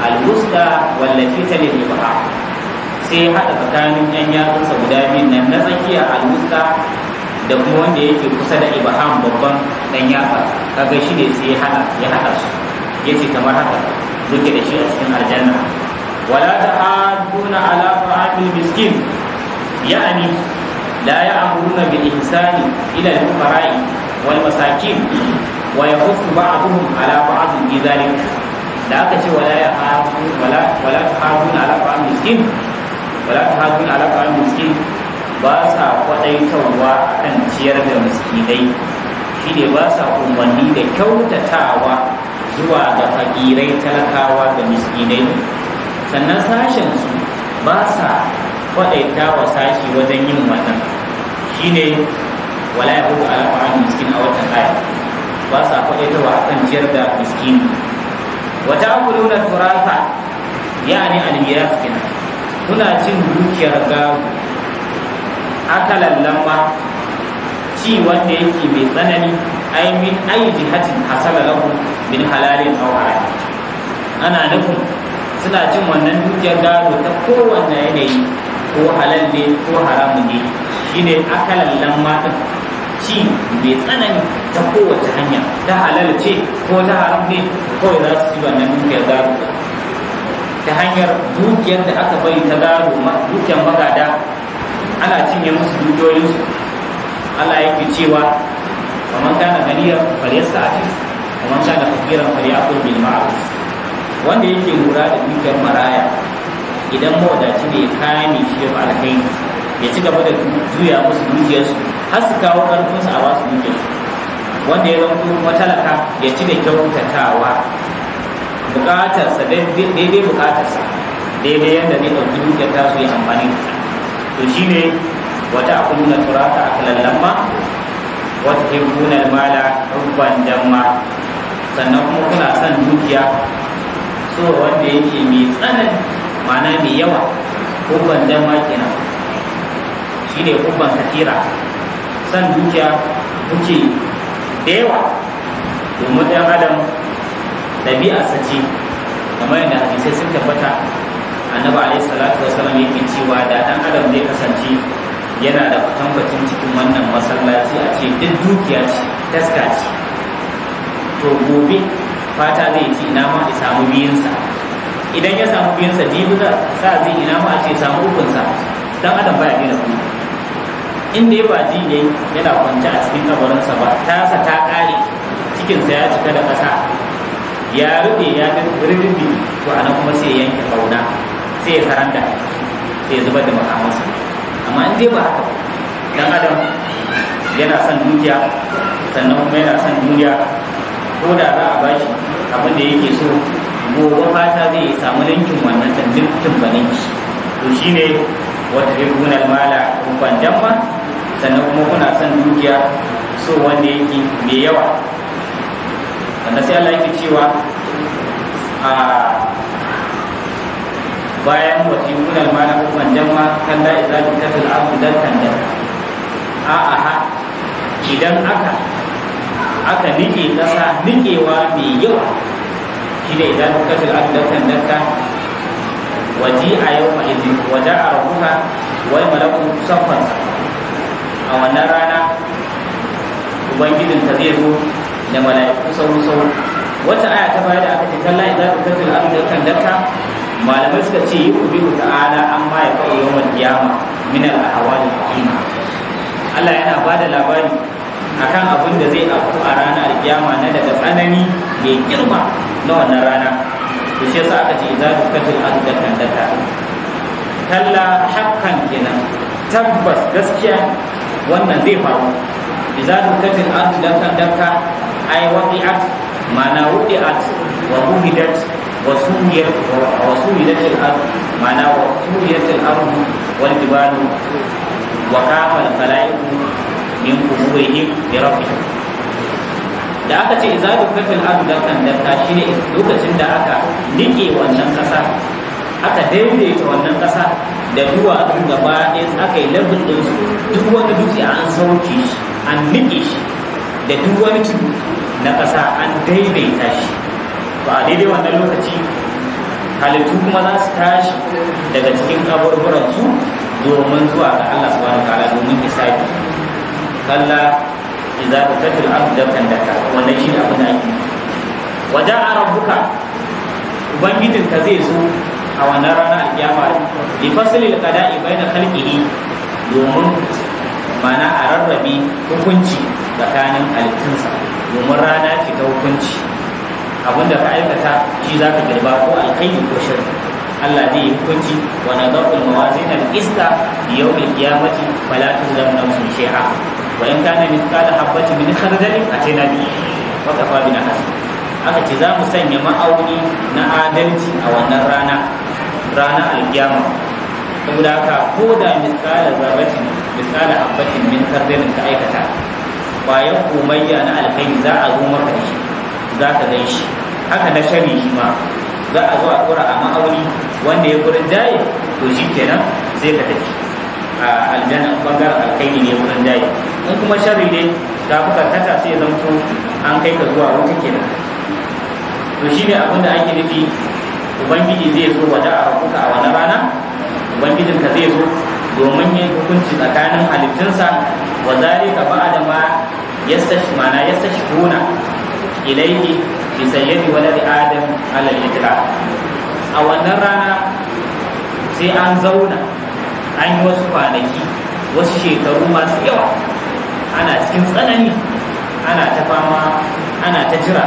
al-wusta wallati tali al-ibha, sai hada tsakanin yan yatsunsa guda biyun nan na tsakiya al-wusta da kuma wanda yake kusa da ibham babban dan yatsa, kaga shi ne sai ya hada su, yace kamar haka muke da shi a cikin aljanna. Wala ta'aduna ala ta'amil miskin, ya'ani la ya'muruna bil ihsani ila al-fuqara'i wal masakin wa yahussu ba'dhum ala ba'd bi dhalik. Da aka ce wala ya'muru wala ta'aduna ala ta'amil miskin, wala ta'aduna ala ta'amil miskin, ba sa kwadaitarwa akan ciyar da miskinai, shine ba sa umarni da kyautatawa zuwa ga fakirai, talakawa da miskinai. Sannan sashen su ba sa kwadaitawa sashi wajen yin wannan, shine wala yahudu ala ta'am miskin a watan aya, ba sa kwadaitawa akan ciyar da miskini. Wa ta'kuluna turatha, yani al-miras kenan, kuna cin dukiyar gado akalan lamma, ci wanda yake mai tsanani, ai min ayi jihatin hasala lahu min halalin aw haram. Ana nufin suna cin wannan dukiyar gado ta kowanne yanayi, ko halal ne ko haram ne, shine akalan lamma din, ci mai tsanani ta kowace hanya, ta halal ce ko ta haram ne, kawai za su ci wannan dukiyar gado ta hanyar dukiyar da aka bari ta gado, dukiyar magada ana cinye musu dukiyoyinsu. Allah yake cewa wa man kana ganiyan falyasta'fif wa man kana faqiran falyakul bil ma'ruf. Wanda yake lura da dukiyar maraya, idan mawadaci ne kame shi ya alkhairi, ya ci gaba da juya musu dukiyarsu har su kawo karfinsu a basu dukiyarsu. Wanda ya zama kuma talaka ya ci da kyautatawa, bukatarsa daidai bukatarsa, daidai yadda zai ɗauki dukiyar tasu ya amfani da ita. To shine wata akuluna turata akalan lamma wa tuhibbuna almala hubban jamma. Sannan kuma kuna son dukiya so wanda yake mai tsanani, ma'ana mai yawa, hubban jamma kenan, shine hubban katira, son dukiya kuke da yawa. Domin ɗan adam ɗabi'arsa ce, kamar yadda hadisai sun tabbata, annabi alaihi salatu wasallam yake cewa da ɗan adam zai kasance yana da kwatankwacin cikin wannan masallaci, a ce duk dukiya ce, taska ce, to gobe fata zai ci ina ma ya samu biyunsa. Idan ya samu biyunsa, jibi za sa zai ina ma a ce samu ukunsa. Dan adam baya daina kuɗi, inda ya baji ne yana kwance a cikin kabarinsa ba, tasa ta ƙare, cikinsa ya cika da ƙasa, ya rufe ya rufe, to anan kuma sai ya yanke kauna, sai ya saranda, sai ya zubar da makamansa. Amma in dai ba haka, dan adam yana son dukiya, sannan kuma yana son duniya, ko da za a bashi abin da yake so, gobe fata zai samu ninkin wannan ninkin ba ninki. To shine wata hibbuna mala hubban jamma, sannan kuma kuna son dukiya so wanda yake mai yawa. Sannan sai Allah yake cewa a bayan wata hibbuna mala hubban jamma, kalla idza dukkatil ardu dakkan dakka. A aha, idan aka nike kasa nikewa mai yawa, shine idan dukkatil ardu dakkan dakka, waji'a yawma idhin waja'a rabbuka wal malaku saffan. A wannan rana ubangijinka zai zo da mala'iku sauru sauru. Wata aya ta baya da aka ce kalla idza dukkatil ardu dakkan dakka, malamai suka ce yuqbilu ta'ala amma ya fa'u yawmal qiyama min al ahwal al qima. Allah yana bada labari akan abin da zai afku a ranar alkiyama na daga tsanani mai girma na wannan rana. To shi yasa aka ce idza dukkatil ardu dakkan dakka. Kalla hakkan kenan, tabbas gaskiya wannan zai faru. Idza dukkatil ardu dakkan dakka ay waqi'at, ma'ana wudi'at wa buhidat wa suwiyat wa suwilat al-ard, ma'ana wa suwiyat al-ard wal jibalu wa qama al-khalaiqu min quburihim li rabbihim. Da aka ce idza dukkatil ardu dakkan dakka shine lokacin da aka nike wannan kasa Aka daidaita wannan ƙasa da duwatsu gaba ɗaya, aka yi level ɗinsu, duk wani dutse an sauke shi, an niƙe shi, da duk wani tudu na ƙasa an daidaita shi. To a daidai wannan lokaci halittu kuma za su tashi daga cikin kaburburansu domin zuwa ga Allah subhanahu wa ta'ala domin hisabi. Kalla idza dukkatil ardu dakkan dakka, wannan shine abin da ake. Waja'a rabbuka, ubangijinka zai zo a wannan rana alkiyama, li faslil qada'i baina khalqihi, domin mana a rarrabe hukunci tsakanin halittunsa, domin rana ce ta hukunci. Abinda ka aikata shi za ka girba, ko alkhairi ko shirka. Allah zai yi hukunci. Wa nadau al-mawazin al-qista li yawm al-qiyamati fala tuzlamu nafsun shay'a wa in kana mithqala habatin min khardalin atina bi wa kafa bina hasib. Aka ce za mu sanya ma'auni na adalci a wannan rana, ranar alkiyama. Saboda haka ko da mithqala zarratin, mithqala habatin min khardalin ka aikata, bayan komayya na alkhairi za a zo maka da shi, za ka gan shi. Haka na shari shi ma za a zo a kura a ma'auni, wanda ya gurin jaye to shi kenan sai ka tafi a aljanna, bangaren alkhairi ne wurin jaye. In kuma shari ne ka fi karkata, sai ya zamto an kai ka zuwa wuta kenan. To shi ne abin da ake nufi, ubangiji zai zo. Waje a rabuka, a wani rana ubangijinka zai zo domin yin hukunci tsakanin halittunsa. Wa zalika ba'da ma yastash mana yastashhuna ilaihi bi sayyidi waladi adam ala al-itlaq. A wannan rana sai an zauna an yi wasu kwanaki, wasu shekaru masu yawa, ana cikin tsanani, ana ta fama, ana ta jira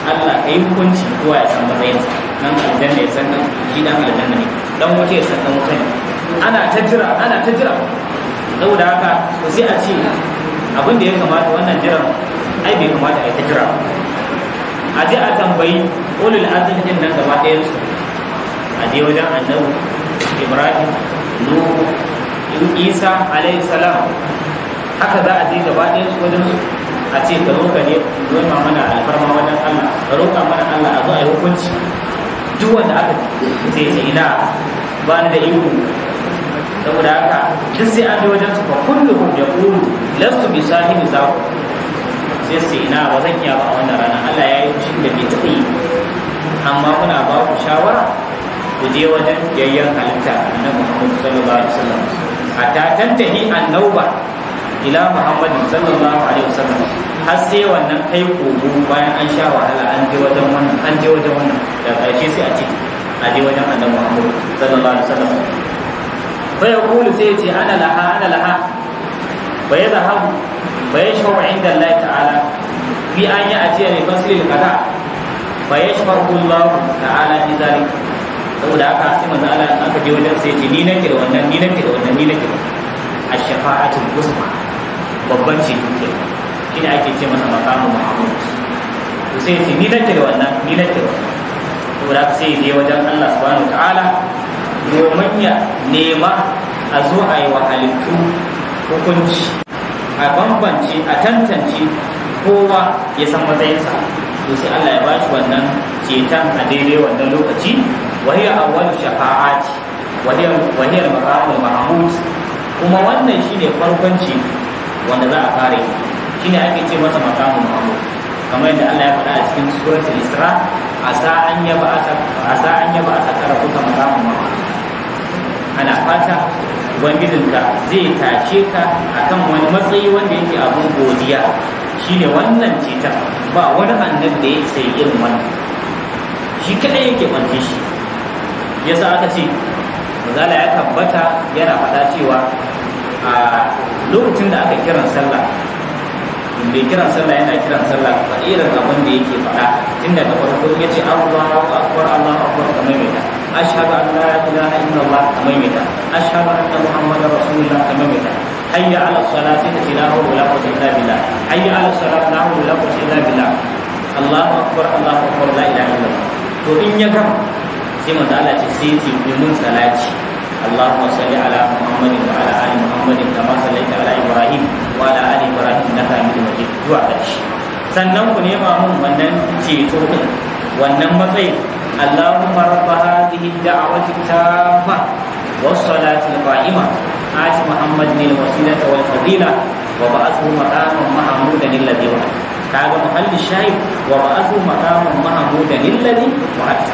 Allah ka yi hukunci, kowa ya san matsayinsa, nan aljanna ya san nan shi dan aljanna ne, dan wuta ya san dan wuta ne. Ana ta jira, ana ta jira. Saboda haka to sai a ce abin da ya kamata, wannan jiran ai bai kamata a yi ta jira, a je a tambayi ulul azmi din nan gaba ɗayan su, a je wajen annabi Ibrahim, Nuhu, Isa alaihi salam. Haka za a je gaba ɗayan su wajen su, a ce ka zo ka ne noma mana alfarma wajen Allah, ka roƙa mana Allah a zo a yi hukunci. Duk wanda aka ce ce ina ba ni da iko. Saboda haka duk sai an je wajen su, fa kulluhum yaqulu lastu bi sahibi zaku, sai su ina ba zan iya ba a wannan rana, Allah ya yi fushin da bai taɓa yi. Amma muna ba ku shawara ku je wajen yayyan halitta annabi Muhammad sallallahu alaihi wasallam, hatta tantahi annauba ila Muhammad sallallahu alaihi wasallam, har sai wannan kai kogo bayan an sha wahala, an je wajen wannan, an je wajen wannan, da ƙarshe sai a ce a je wajen annabi Muhammad sallallahu alaihi wasallam. Fa yaqulu, sai ya ce ana laha, ana laha. Fa yadhhabu fa yashfa'u 'inda Allah ta'ala fi an ya'tiya li fasli al-qada, fa yashfa'u Allah ta'ala fi zalik. Saboda haka sai manzo Allah aka je wajen sai ya ce ni nake da wannan, ni nake da wannan, ni nake da ash-shafa'atul uzma, babban ceto ke, shine ake ce masa maqamu mahmud. To sai ya ce ni nake da wannan, ni nake da wannan. Saboda haka sai ya je wajen Allah subhanahu ta'ala domin ya nema a zo a yi wa halittu hukunci, a bambance, a tantance, kowa ya san matsayinsa. To sai Allah ya bashi wannan ceton a daidai wannan lokaci. Wa hiya awwalu shafa'ati wa hiya al-maqamul mahmud. Kuma wannan shine farkon ceto wanda za a fara yi, shine ake ce masa maqamul mahmud, kamar yadda Allah ya faɗa a cikin suratul Isra, asa an yaba asa rabbuka maqamul mahmud. Ana fata ubangijinka zai tashe ka akan wani matsayi wanda yake abun godiya, shine wannan ceton. Ba wani annabi da ya isa irin wannan, shi kadai yake bance shi. Yasa aka ce mazala ya tabbata yana faɗa cewa a lokacin da aka kiran sallah, mai kiran sallah yana kiran sallah, faɗi irin abin da yake faɗa tun daga farko. Ya ce Allahu akbar, Allahu akbar, kamar mai ta ashhadu an la ilaha illallah, kamar mai ta ashhadu anna muhammadar rasulullah, kamar mai ta hayya ala salat, sai ta ce la hawla wala quwwata illa billah, hayya ala salat, la hawla wala quwwata illa billah, Allahu akbar, Allahu akbar, la ilaha illallah. To in ya gama sai manzo Allah ce sai ce bi mun salati, Allahumma salli ala Muhammadin wa ala ali Muhammadin kama sallaita ala Ibrahim wa ala ali Ibrahim innaka Hamidum Majid, zuwa ƙarshe. Sannan ku nema mun wannan ceto din, wannan matsayin. Allahumma rabb hadhihi ad-da'wati tamma was-salati al-qa'imah ati Muhammadan al-wasilata wal-fadila wa ba'athu maqaman mahmudan alladhi wa'adta. Kaga muhalli shahid wa ba'athu maqaman mahmudan alladhi wa'adta,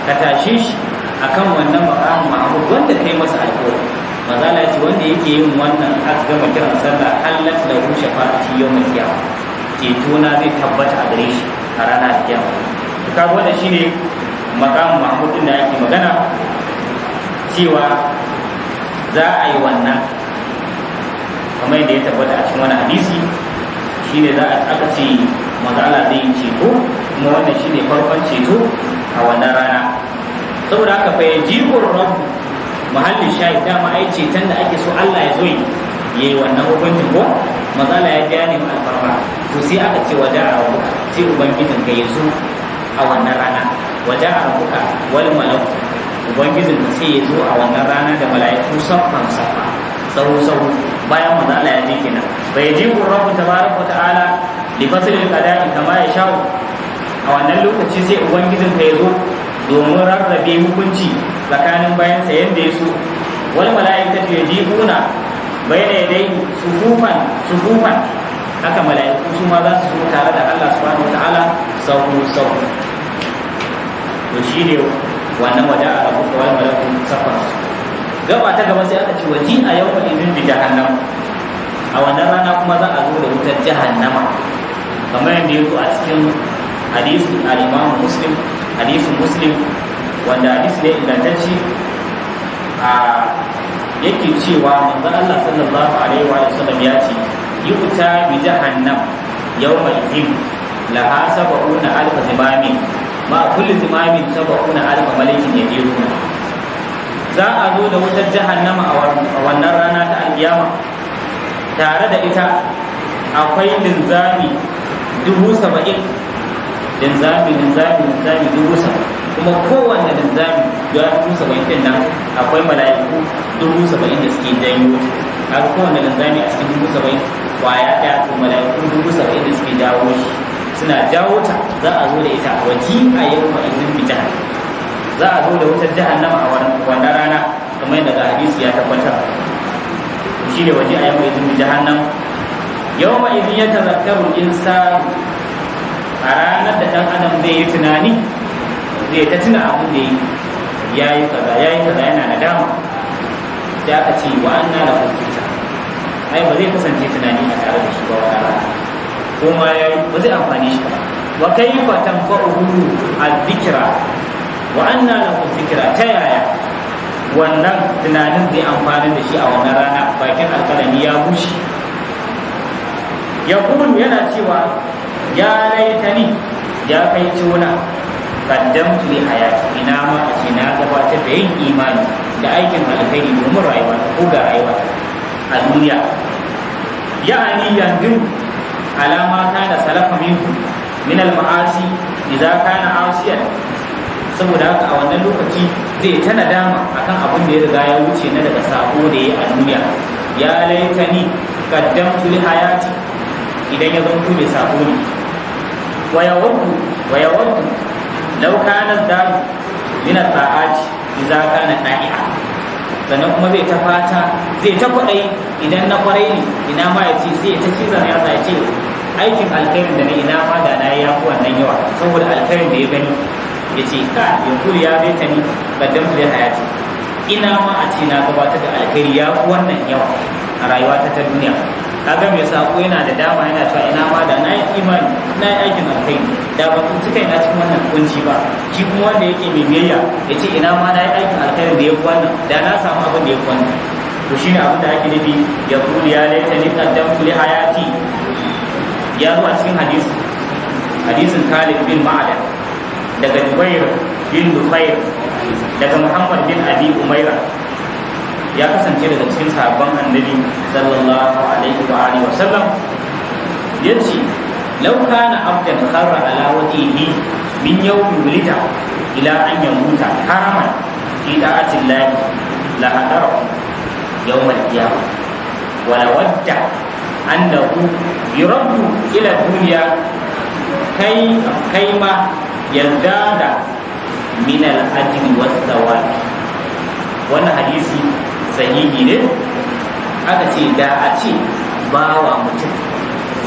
ka tashe shi akan wannan maqamin mahmud wanda kai masa alƙawari. Manzala ce wanda yake yin wannan aka gama kiran sallah hallat lahu shafa'ati yawmal qiyamah, ceto na zai tabbata a gare shi a ranar kiyama. To kaga wannan shine maqamin mahmud din da ake magana cewa za a yi wannan, kamar yadda ya tabbata a cikin wani hadisi shine za a aka ce manzo Allah zai yi ceto, kuma wannan shine farkon ceto a wannan rana. Saboda haka fa yajibu rabb mahallin shahid, dama ai ceton da ake so Allah ya zo yi yayi wannan hukuncin ko manzo Allah ya ja ne alfarma. To sai aka ce waja'a rabbuka, sai ubangijin ka ya zo a wannan rana. Waja'a rabbuka wal malak, ubangijin ka sai ya zo a wannan rana da mala'iku saffan saffa, sahu sahu, bayan manzo Allah ya je kenan. Fa yajibu rabbu tabaraka wa ta'ala li fasl al-qada'i kama ya sha'u. A wannan lokaci sai ubangijin ka ya zo domin rarrabe hukunci tsakanin bayansa yadda ya so. Wal mala'ikatu yajibuna bayna yadayhi sufufan sufufan, haka mala'iku su ma za su zo tare da Allah subhanahu wataala sahu sahu. To shine wannan waja'a rabbuka wal malaku saffan. Gaba ta gaba sai aka ce waji a yawmal idin bi jahannam, a wannan rana kuma za a zo da wutar jahannama, kamar yadda ya zo a cikin hadisin al-Imam Muslim, hadisin Muslim wanda hadisi ne ingantacce, a yake cewa manzon Allah sallallahu alaihi wa sallam ya ce yu'ta bi jahannam yawma idhin laha sab'una alf zimamin ma kulli zimamin sab'una alf malakin yadiruna. Za a zo da wutar jahannama a wannan rana ta alkiyama, tare da ita akwai linzami 70,000, linzami linzami linzami 70,000, kuma kowanne linzami guda 70,000 din nan akwai mala'iku 70,000 da suke janyo. Kaga kowanne linzami a cikin 70,000 kwaya ɗaya, to mala'iku 70,000 da suke jawo shi, suna jawo ta. Za a zo da ita waji a yau ma izin bi jahannam, za a zo da wutar jahannama a wannan rana, kamar yadda ga hadisi ya tabbatar. Shi ne waje a yau ma izin bi jahannam yau ma izin ya tazakkaru insan, a ranar da ɗan adam zai yi tunani, zai ta tuna abin da ya yi kaza ya yi kaza, yana nadama. Sai aka ce wa anna lahu dhikra, ai ba zai kasance tunani a tare da shi ba wata rana, ko ma ya yi ba zai amfani shi ba. Wa kayfa tanfa'uhu adh-dhikra wa anna lahu dhikra, ta yaya wannan tunanin zai amfani da shi a wannan rana bakin alkalami ya bushe. Ya yana cewa ya laitani, ya kai tona, qaddamtu li hayati, ina ma a ce na gabatar da yin imani da aikin alkhairi domin rayuwa ko ga rayuwa a duniya. Ya'ani yanzu alama kana salafa minku min al-ma'asi idza kana asiyan. Saboda haka a wannan lokaci zai ta nadama akan abin da ya riga ya wuce na daga sako da ya a duniya. Ya laitani qaddamtu li hayati, idan ya zanto mai sako ne. Wa yawaddu law kana daru min at-ta'ati idza kana da'i'a. Sannan kuma zai ta fata, zai ta kwadai idan na kwarai ne, ina ma ya ce sai ta ciza ya sa ya ce aikin alkhairin da na ina ma da na yi yafi wannan yawa, saboda alkhairin da ya gani ya ce ka ya kuri ya zai ta ni qaddamtu li hayati, ina ma a ce na gabatar da alkhairi ya fi wannan yawa a rayuwa ta duniya. Kaga mai sako yana da dama, yana cewa ina ma da na yi imani, na yi aikin alkhairi, da ba tsinci kai na cikin wannan kunci ba. Shi kuma wanda yake mai biyayya ya ce ina ma na yi aikin alkhairin da ya fi wannan, da na samu abin da ya fi wannan. To shine abin da ake nufi ya kuli ya laita ni qaddamtu li hayati. Ya zo a cikin hadisin Khalid bin Ma'adan daga Jubair bin Nufair daga Muhammad bin Abi Umaira, ya kasance daga cikin sahabban Annabi sallallahu alaihi wa alihi wasallam. Yace law kana abdan kharra ala wajhihi min yawmi wulida ila an yamuta haraman fi da'ati llahi la hadara yawm al-qiyamah wa la wadda annahu yuraddu ila dunya kai kaima yazdada min al-ajri was-sawabi. Wannan hadisi sahihi ne. Aka ce da a ce bawa mutum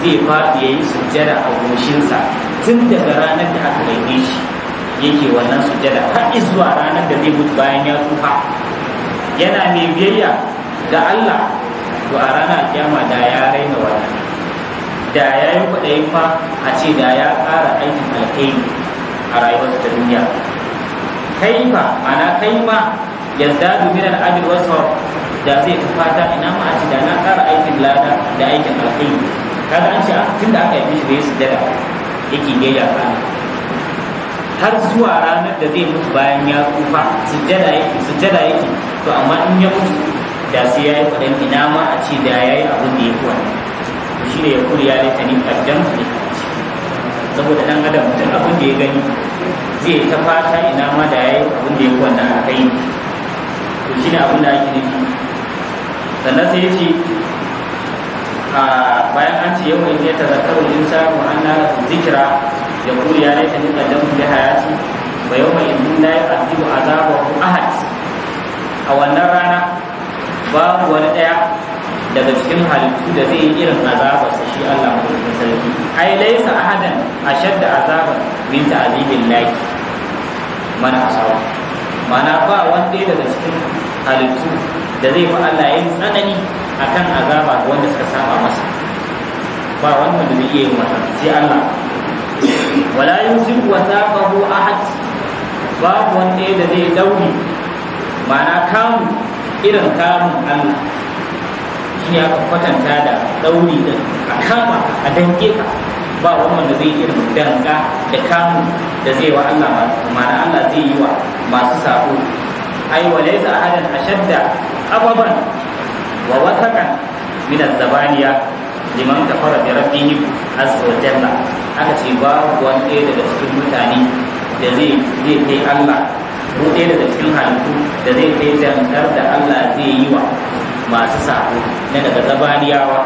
zai faɗi ya yi sujjada a goshinsa tun daga ranar da aka haife shi yake wannan sujjada har zuwa ranar da zai mutu bayan ya tsufa, yana mai biyayya ga Allah, to a ranar kiyama da ya raina wannan, da ya yi kwaɗayin ma a ce da ya ƙara aikin alkhairi a rayuwarsa ta duniya. Kai fa ana kai ma yazdadu min al-ajr wa sawab, da zai ta fata ina ma a ce da na ƙara aikin lada da aikin alkhairi. Kaga an ce tunda aka yi shi da ya sujjada yake biyayya ga Allah har zuwa ranar da zai mutu bayan ya tsufa, sujjada yake sujjada yake. To amma in ya mutu da sai ya yi kwaɗayin ina ma a ce da ya yi abin da ya fi wannan. To shi ne ya kuri ya laita ni ƙaddam ne, saboda ɗan adam duk abin da ya gani zai ta fata ina ma da ya yi abin da ya fi wannan alkhairi. To shi ne abin da ake nufi. Sannan sai ya ce bayan an ce yau in ya tazakkaru insanu wa anna lahu dhikra ya kuri ya laita ni qaddamtu li hayati wa yawma idhin la yu'adhibu azabahu ahad. A wannan rana babu wani daya daga cikin halittu da zai yi irin azabarsa shi Allah madaukakin sarki. Ai laisa ahadan ashadda azaban min ta'zibillahi man asawa. Mana ba wani ɗaya daga cikin halittu da zai fi Allah yin tsanani akan azaba ga wanda suka saba masa. Ba wani wanda zai iya yin wannan sai Allah. Wala yusibu wasaqahu ahad, babu wani ɗaya da zai dauri ma'ana kamu irin kamun Allah. Shi ne aka kwatanta da ɗauri din, a kama a danke ka, ba wani wanda zai irin danka da kamu da zai wa Allah, ma'ana Allah zai yi wa masu sabo. Ai walaysa ahadan ashadda ababan wa wasaqan min az-zabaniya liman kafara bi rabbihim azza wa jalla. Aka ce babu wani ɗaya daga cikin mutane da zai kai Allah, ko ɗaya daga cikin halittu da zai kai dankar da Allah zai yi wa masu sabo na daga zabaniyawa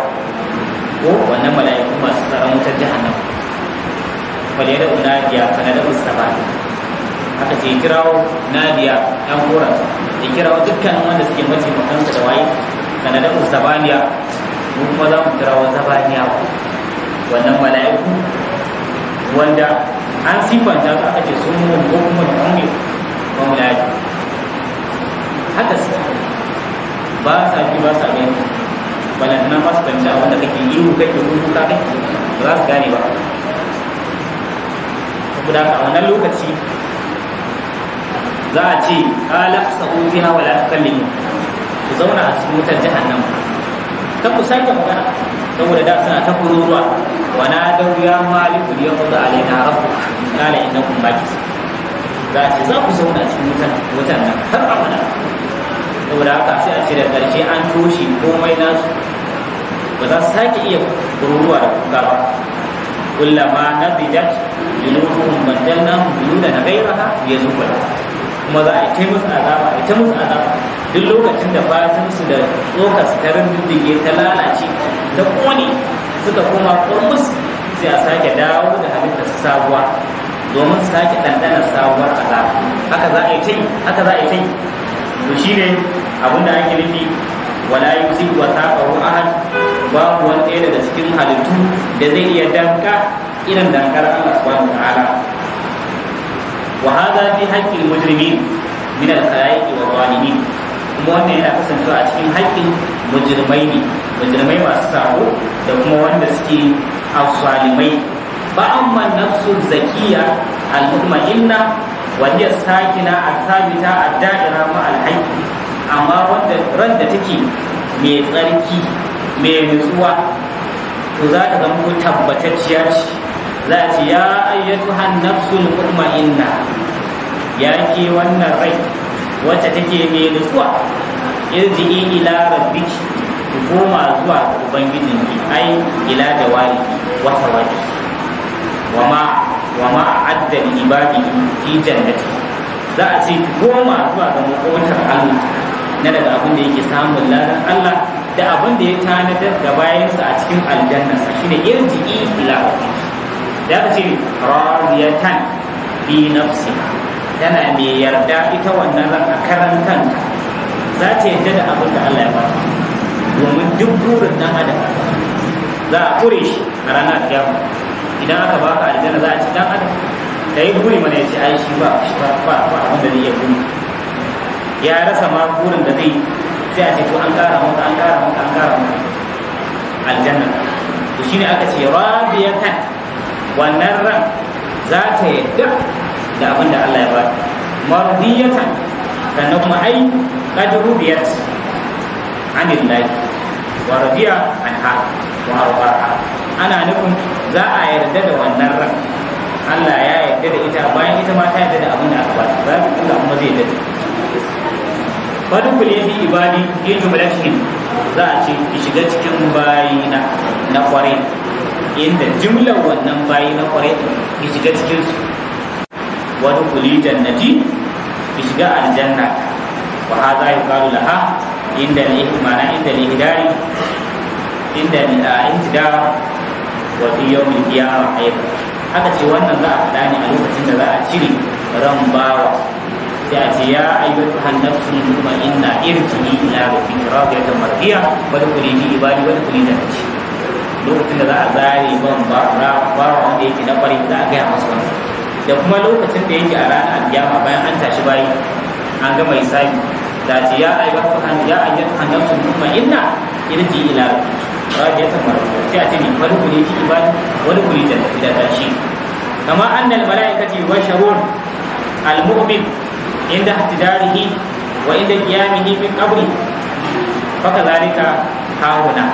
ko wannan mala'iku masu tsaron wutar jahannam. Wal yad'u nadiya fa nad'u sabani. Aka ce kirawo nadiya ɗan koransa, ya kirawo dukkanin wanda suke mataimakansa da waye, fa nad'u sabaniya, mu kuma za mu kirawo zabaniyawa wannan mala'iku wanda an siffanta su aka ce sun mun ko kuma da ummi ko mulaji. Haka su ba sa ji ba sa gani, balantana ba su fahimci abin da kake ihu kake kuka kake, ba za su gane ba. Saboda haka a wannan lokaci za a ce qala sa'u fiha wa la tukallimu, ku zauna a cikin wutar jahannama kan ku sake magana, saboda da suna ta kururuwa wa nadaw ya maliku liyaqdi alaina rabbuk qala innakum makithun. Za a ce za ku zauna a cikin wutan nan har abada. Saboda haka sai a ce da ƙarshe an toshe komai nasu, ba za su sake iya kururuwa da kuka ba. Kullama nadijat juluduhum baddalnahum juludan ghayraha liyazuqu. Kuma za a yi ta musu azaba, a yi ta musu azaba. Duk lokacin da fatinsu da tsokarsu ta rindige ta lalace ta ƙone suka koma kurmus, sai a sake dawo da halittar sabuwa domin su sake ɗanɗanar sabuwar azaba. Haka za a yi ta yi, haka za a yi ta yi. To shine abin da ake nufi wala yusib wa taqahu ahad, babu wani ɗaya daga cikin halittu da zai iya danka irin dankar Allah subhanahu wa ta'ala. Wa hadha fi haqqil mujrimin min al-khalaiqi wa zalimin. Kuma wannan yana kasancewa a cikin haƙƙin mujrimai ne, mujrimai masu sabo da kuma wanda suke azzalimai. Fa amma nafsu zakiya al-mutma'inna wa hiya sakina al-thabita ad-da'ira ma al-hayy. Amma wanda ran da take mai tsarki mai nutsuwa, to za ta zama tabbatacciya ce. Za a ce ya ayyatuhan nafsul mutma'inna, ya ke wannan rai wacce take mai nutsuwa, irji'i ila rabbiki, ki koma zuwa ga ubangijinki, ai ila jawarihi wa tawaki wa ma a'adda li ibadihi fi jannati. Za a ce ki koma zuwa ga makotar Allah na daga abin da yake samun ladan Allah da abin da ya tanadar da bayansa a cikin aljannarsa, shine irji'i ila rabbiki. Da aka ce radiyatan fi nafsiha, Tana mai yarda ita wannan ran a karan kanta za ta yarda da abin da Allah ya bata, domin duk burin dan adam za a kure shi a ranar kiyama. Idan aka baka aljanna za a ci dan adam da yi buri mana ya ce ai shi ba ba abin da zai iya buri, ya rasa ma burin da zai, sai a ce to an kara maka, an kara maka, an kara maka aljanna. To shine aka ce radiyatan, wannan ran za ta yadda da abin da Allah ya ba, mardiyatan, sannan kuma ai qad rudiyat anillahi wa radiya anha wa ardaha. Ana nufin za a yarda da wannan ran, Allah ya yarda da ita, bayan ita ma ta yarda da abin da aka ba ta, za ta Allah kuma zai yarda da ita. Fadukuli fi ibadi fi jumlatihim, za a ce ki shiga cikin bayina na kwarai, inda jumlar wannan bayi na kwarai ki shiga cikin su. Wadukuli jannati, ki shiga aljanna. Wa hadha yuqalu laha inda al-ihmana inda al-ihdari inda al-intidar wa fi yawm al-qiyamah aidan. Aka ce wannan za a faɗa ne a lokacin da za a cire ran bawa, sai a ce ya ayyatuhan nafsul mutma'inna irji'i ila rabbiki radiyatan mardiya wadkhuli fi ibadi wadkhuli jannati. Lokacin da za a zare ban bawa wanda yake na kwarai za a gaya masa wannan, da kuma lokacin da yake a ranar alkiyama bayan an tashi bayi an gama hisabi, da ce ya ayyatuhan nafsul mutma'inna irji'i ila rabbiki radiyatan mardiya, sai a ce ni wadkhuli fi ibadi wadkhuli jannati da tashi. Kama annal mala'ikati yubashsharun al-mu'min inda ihtidarihi wa inda qiyamihi min qabri, fakadhalika hauna,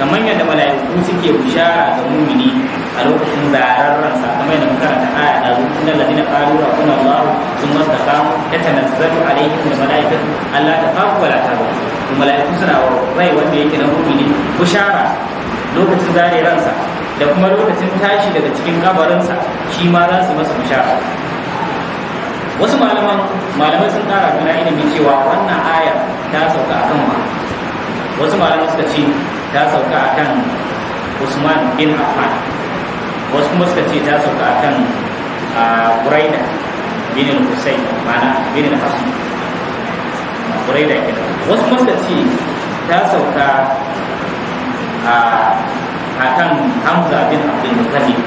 kamar yadda mala'iku suke bishara ga mumini a lokacin zarar ransa, kamar yadda muka karanta aya da zu innal ladina qalu rabbuna Allah thumma istaqamu tatanazzalu alaihim almalaikatu alla takhafu wa la tahzanu. To mala'iku suna wa rai wanda yake na mumini bishara lokacin zare ransa da kuma lokacin tashi daga cikin kabarinsa, shi ma za su masa bishara. Wasu malamai sun kara juna ilimi cewa wannan ayar ta sauka akan wa, wasu malamai suka ce ta sauka akan Usman bin Affan, wasu kuma suka ce ta sauka akan Buraida bin al-Husayn, ma'ana bin al-Hasan, Buraida kenan. Wasu kuma suka ce ta sauka akan Hamza bin Abdul Muttalib.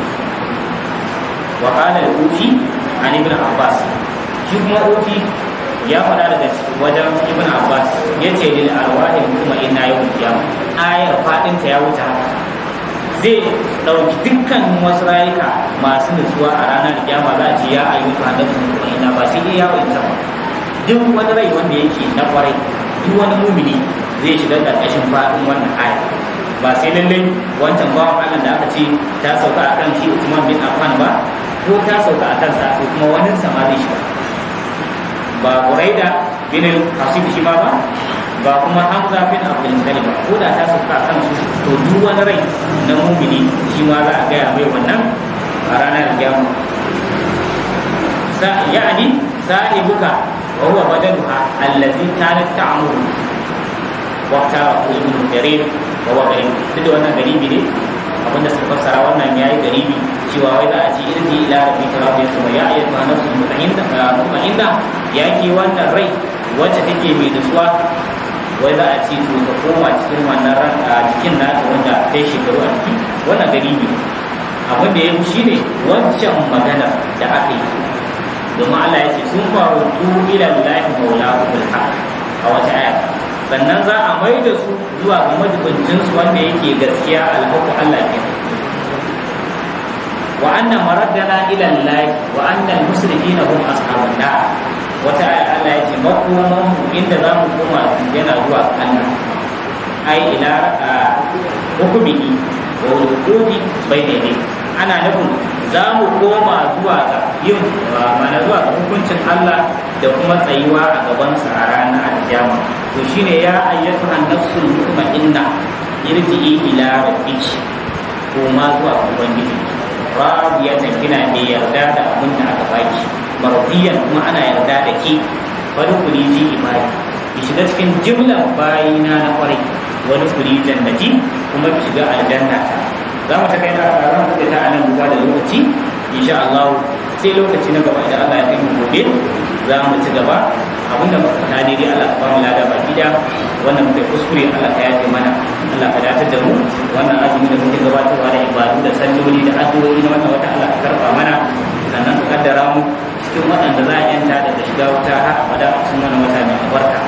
Wa qala al-Ufi an Ibn Abbas, shi kuma Ufi ya faɗa daga wajen Ibn Abbas ya ce lil arwahi kuma inna yawm qiyamah, ayar fadin ta ya wuce haka, zai dauki dukkan wasu rayuka masu nutsuwa a ranar kiyama, za a ce ya ayyuka nafsu kuma inna, ba sai iya wa'in ba, duk wani rai wanda yake na kwarai, duk wani mumini zai shiga ƙarƙashin fadin wannan aya. Ba sai lallai wancan bawan Allah da aka ce ta sauka akan shi Usman bin Affan ba, ko ta sauka akan sa, ko kuma wani sama zai shiga, ba Buraida bin al-Hasib shi ma ba, ba kuma Hamza bin Abdul Muttalib ba, ko da ta sauka kan su, to duk wani rai na mumini shi ma za a gaya mai wannan a ranar kiyama. Ya'ani sahibuka wa huwa badaluha allazi kanat ta'muru wa tara ibn Jarir wa huwa gharib. Duk da wannan garibi ne, abinda suka fassara wannan yayi garibi cewa wai za a ce irji ila rabbika radiyatan ya ayyatuha nafsul mutma'inna, ya ke wannan rai wacce take mai nutsuwa, wai za a ce to ta koma cikin wannan ran a jikin nata wanda ta yi shekaru a jiki. Wannan garibi abin da ya fi shine wancan magana da aka yi, domin Allah ya ce sun faru tu ila Allahi maulahu haq a wata aya, sannan za a mai da su zuwa ga majibincin su wanda yake gaskiya, alhaqu Allah kenan. Wa anna maraddana ila Allah wa anna al-musrifina hum ashabun nar. Wata aya Allah ya ce makoman mu inda za mu koma yana zuwa Allah, ai ila hukumihi wa wuqufi bayna yadayhi. Ana nufin za mu koma zuwa ga yin ma'ana zuwa ga hukuncin Allah da kuma tsayuwa a gabansa a ranar alkiyama. To shine ya ayyatuhan nafsul mutma'inna irji'i ila rabbiki, koma zuwa ga ubangiji radiyatan, kina mai yarda da abin da aka baki, mardiyan kuma ana yarda da ke, fadkhuli fi ibadi, ki shiga cikin jimlar bayina na kwarai, wadkhuli jannati, kuma ki shiga aljanna ta. Za mu takaita za mu takaita a nan duba da lokaci insha Allah, Sai lokaci na gaba idan Allah ya kai mu gobe za mu ci gaba. Abinda muka faɗa daidai, Allah ka ba mu lada baki da wannan muka yi kuskure, Allah ka yafe mana, Allah ka datar da mu. Wannan azumi da muke gabatarwa da ibadu da salloli da addu'o'i na wannan wata, Allah ka karba mana, sannan ka kaddara mu cikin waɗanda za a yanta daga shiga wuta har abada a cikin wannan wata mai albarka.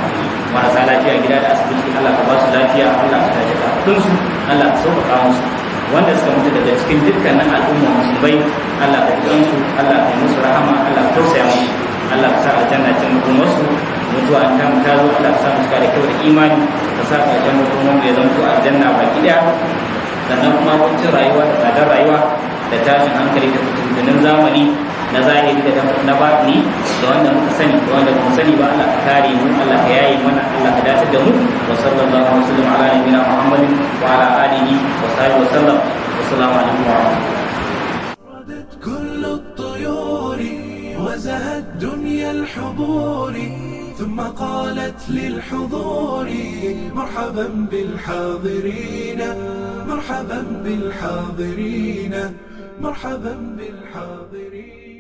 Marasa lafiya gida da asibiti, Allah ka ba su lafiya, Allah ka tashi kafaɗinsu, Allah ka sauƙaƙa musu. Wanda suka mutu daga cikin dukkanin al'umma musulmai, Allah ka ji su, Allah ka yi musu rahama, Allah ka tausaya musu, Allah ka sa aljanna cin makomarsu. Mutuwa an tamu ta zo, Allah ka sa mu cika da kyau da imani, ka sa ƙarshen makomar mu ya zanto aljanna baki ɗaya. Sannan kuma kuncin rayuwa da tsadar rayuwa da tashin hankali da fitintunin zamani na zahiri da na batini, da wanda muka sani da wanda bamu sani ba, Allah ka kare mu, Allah ka yaye mana, Allah ka dace da mu. Wa sallallahu wa sallam ala nabiyyina Muhammadin wa ala alihi wa sahbihi wa sallam. Assalamu alaikum wa rahmatullahi. ردت كل الطيور وزهت دنيا الحبور، ثم قالت للحضور: مرحبا بالحاضرين، مرحبا بالحاضرين، مرحبا بالحاضرين.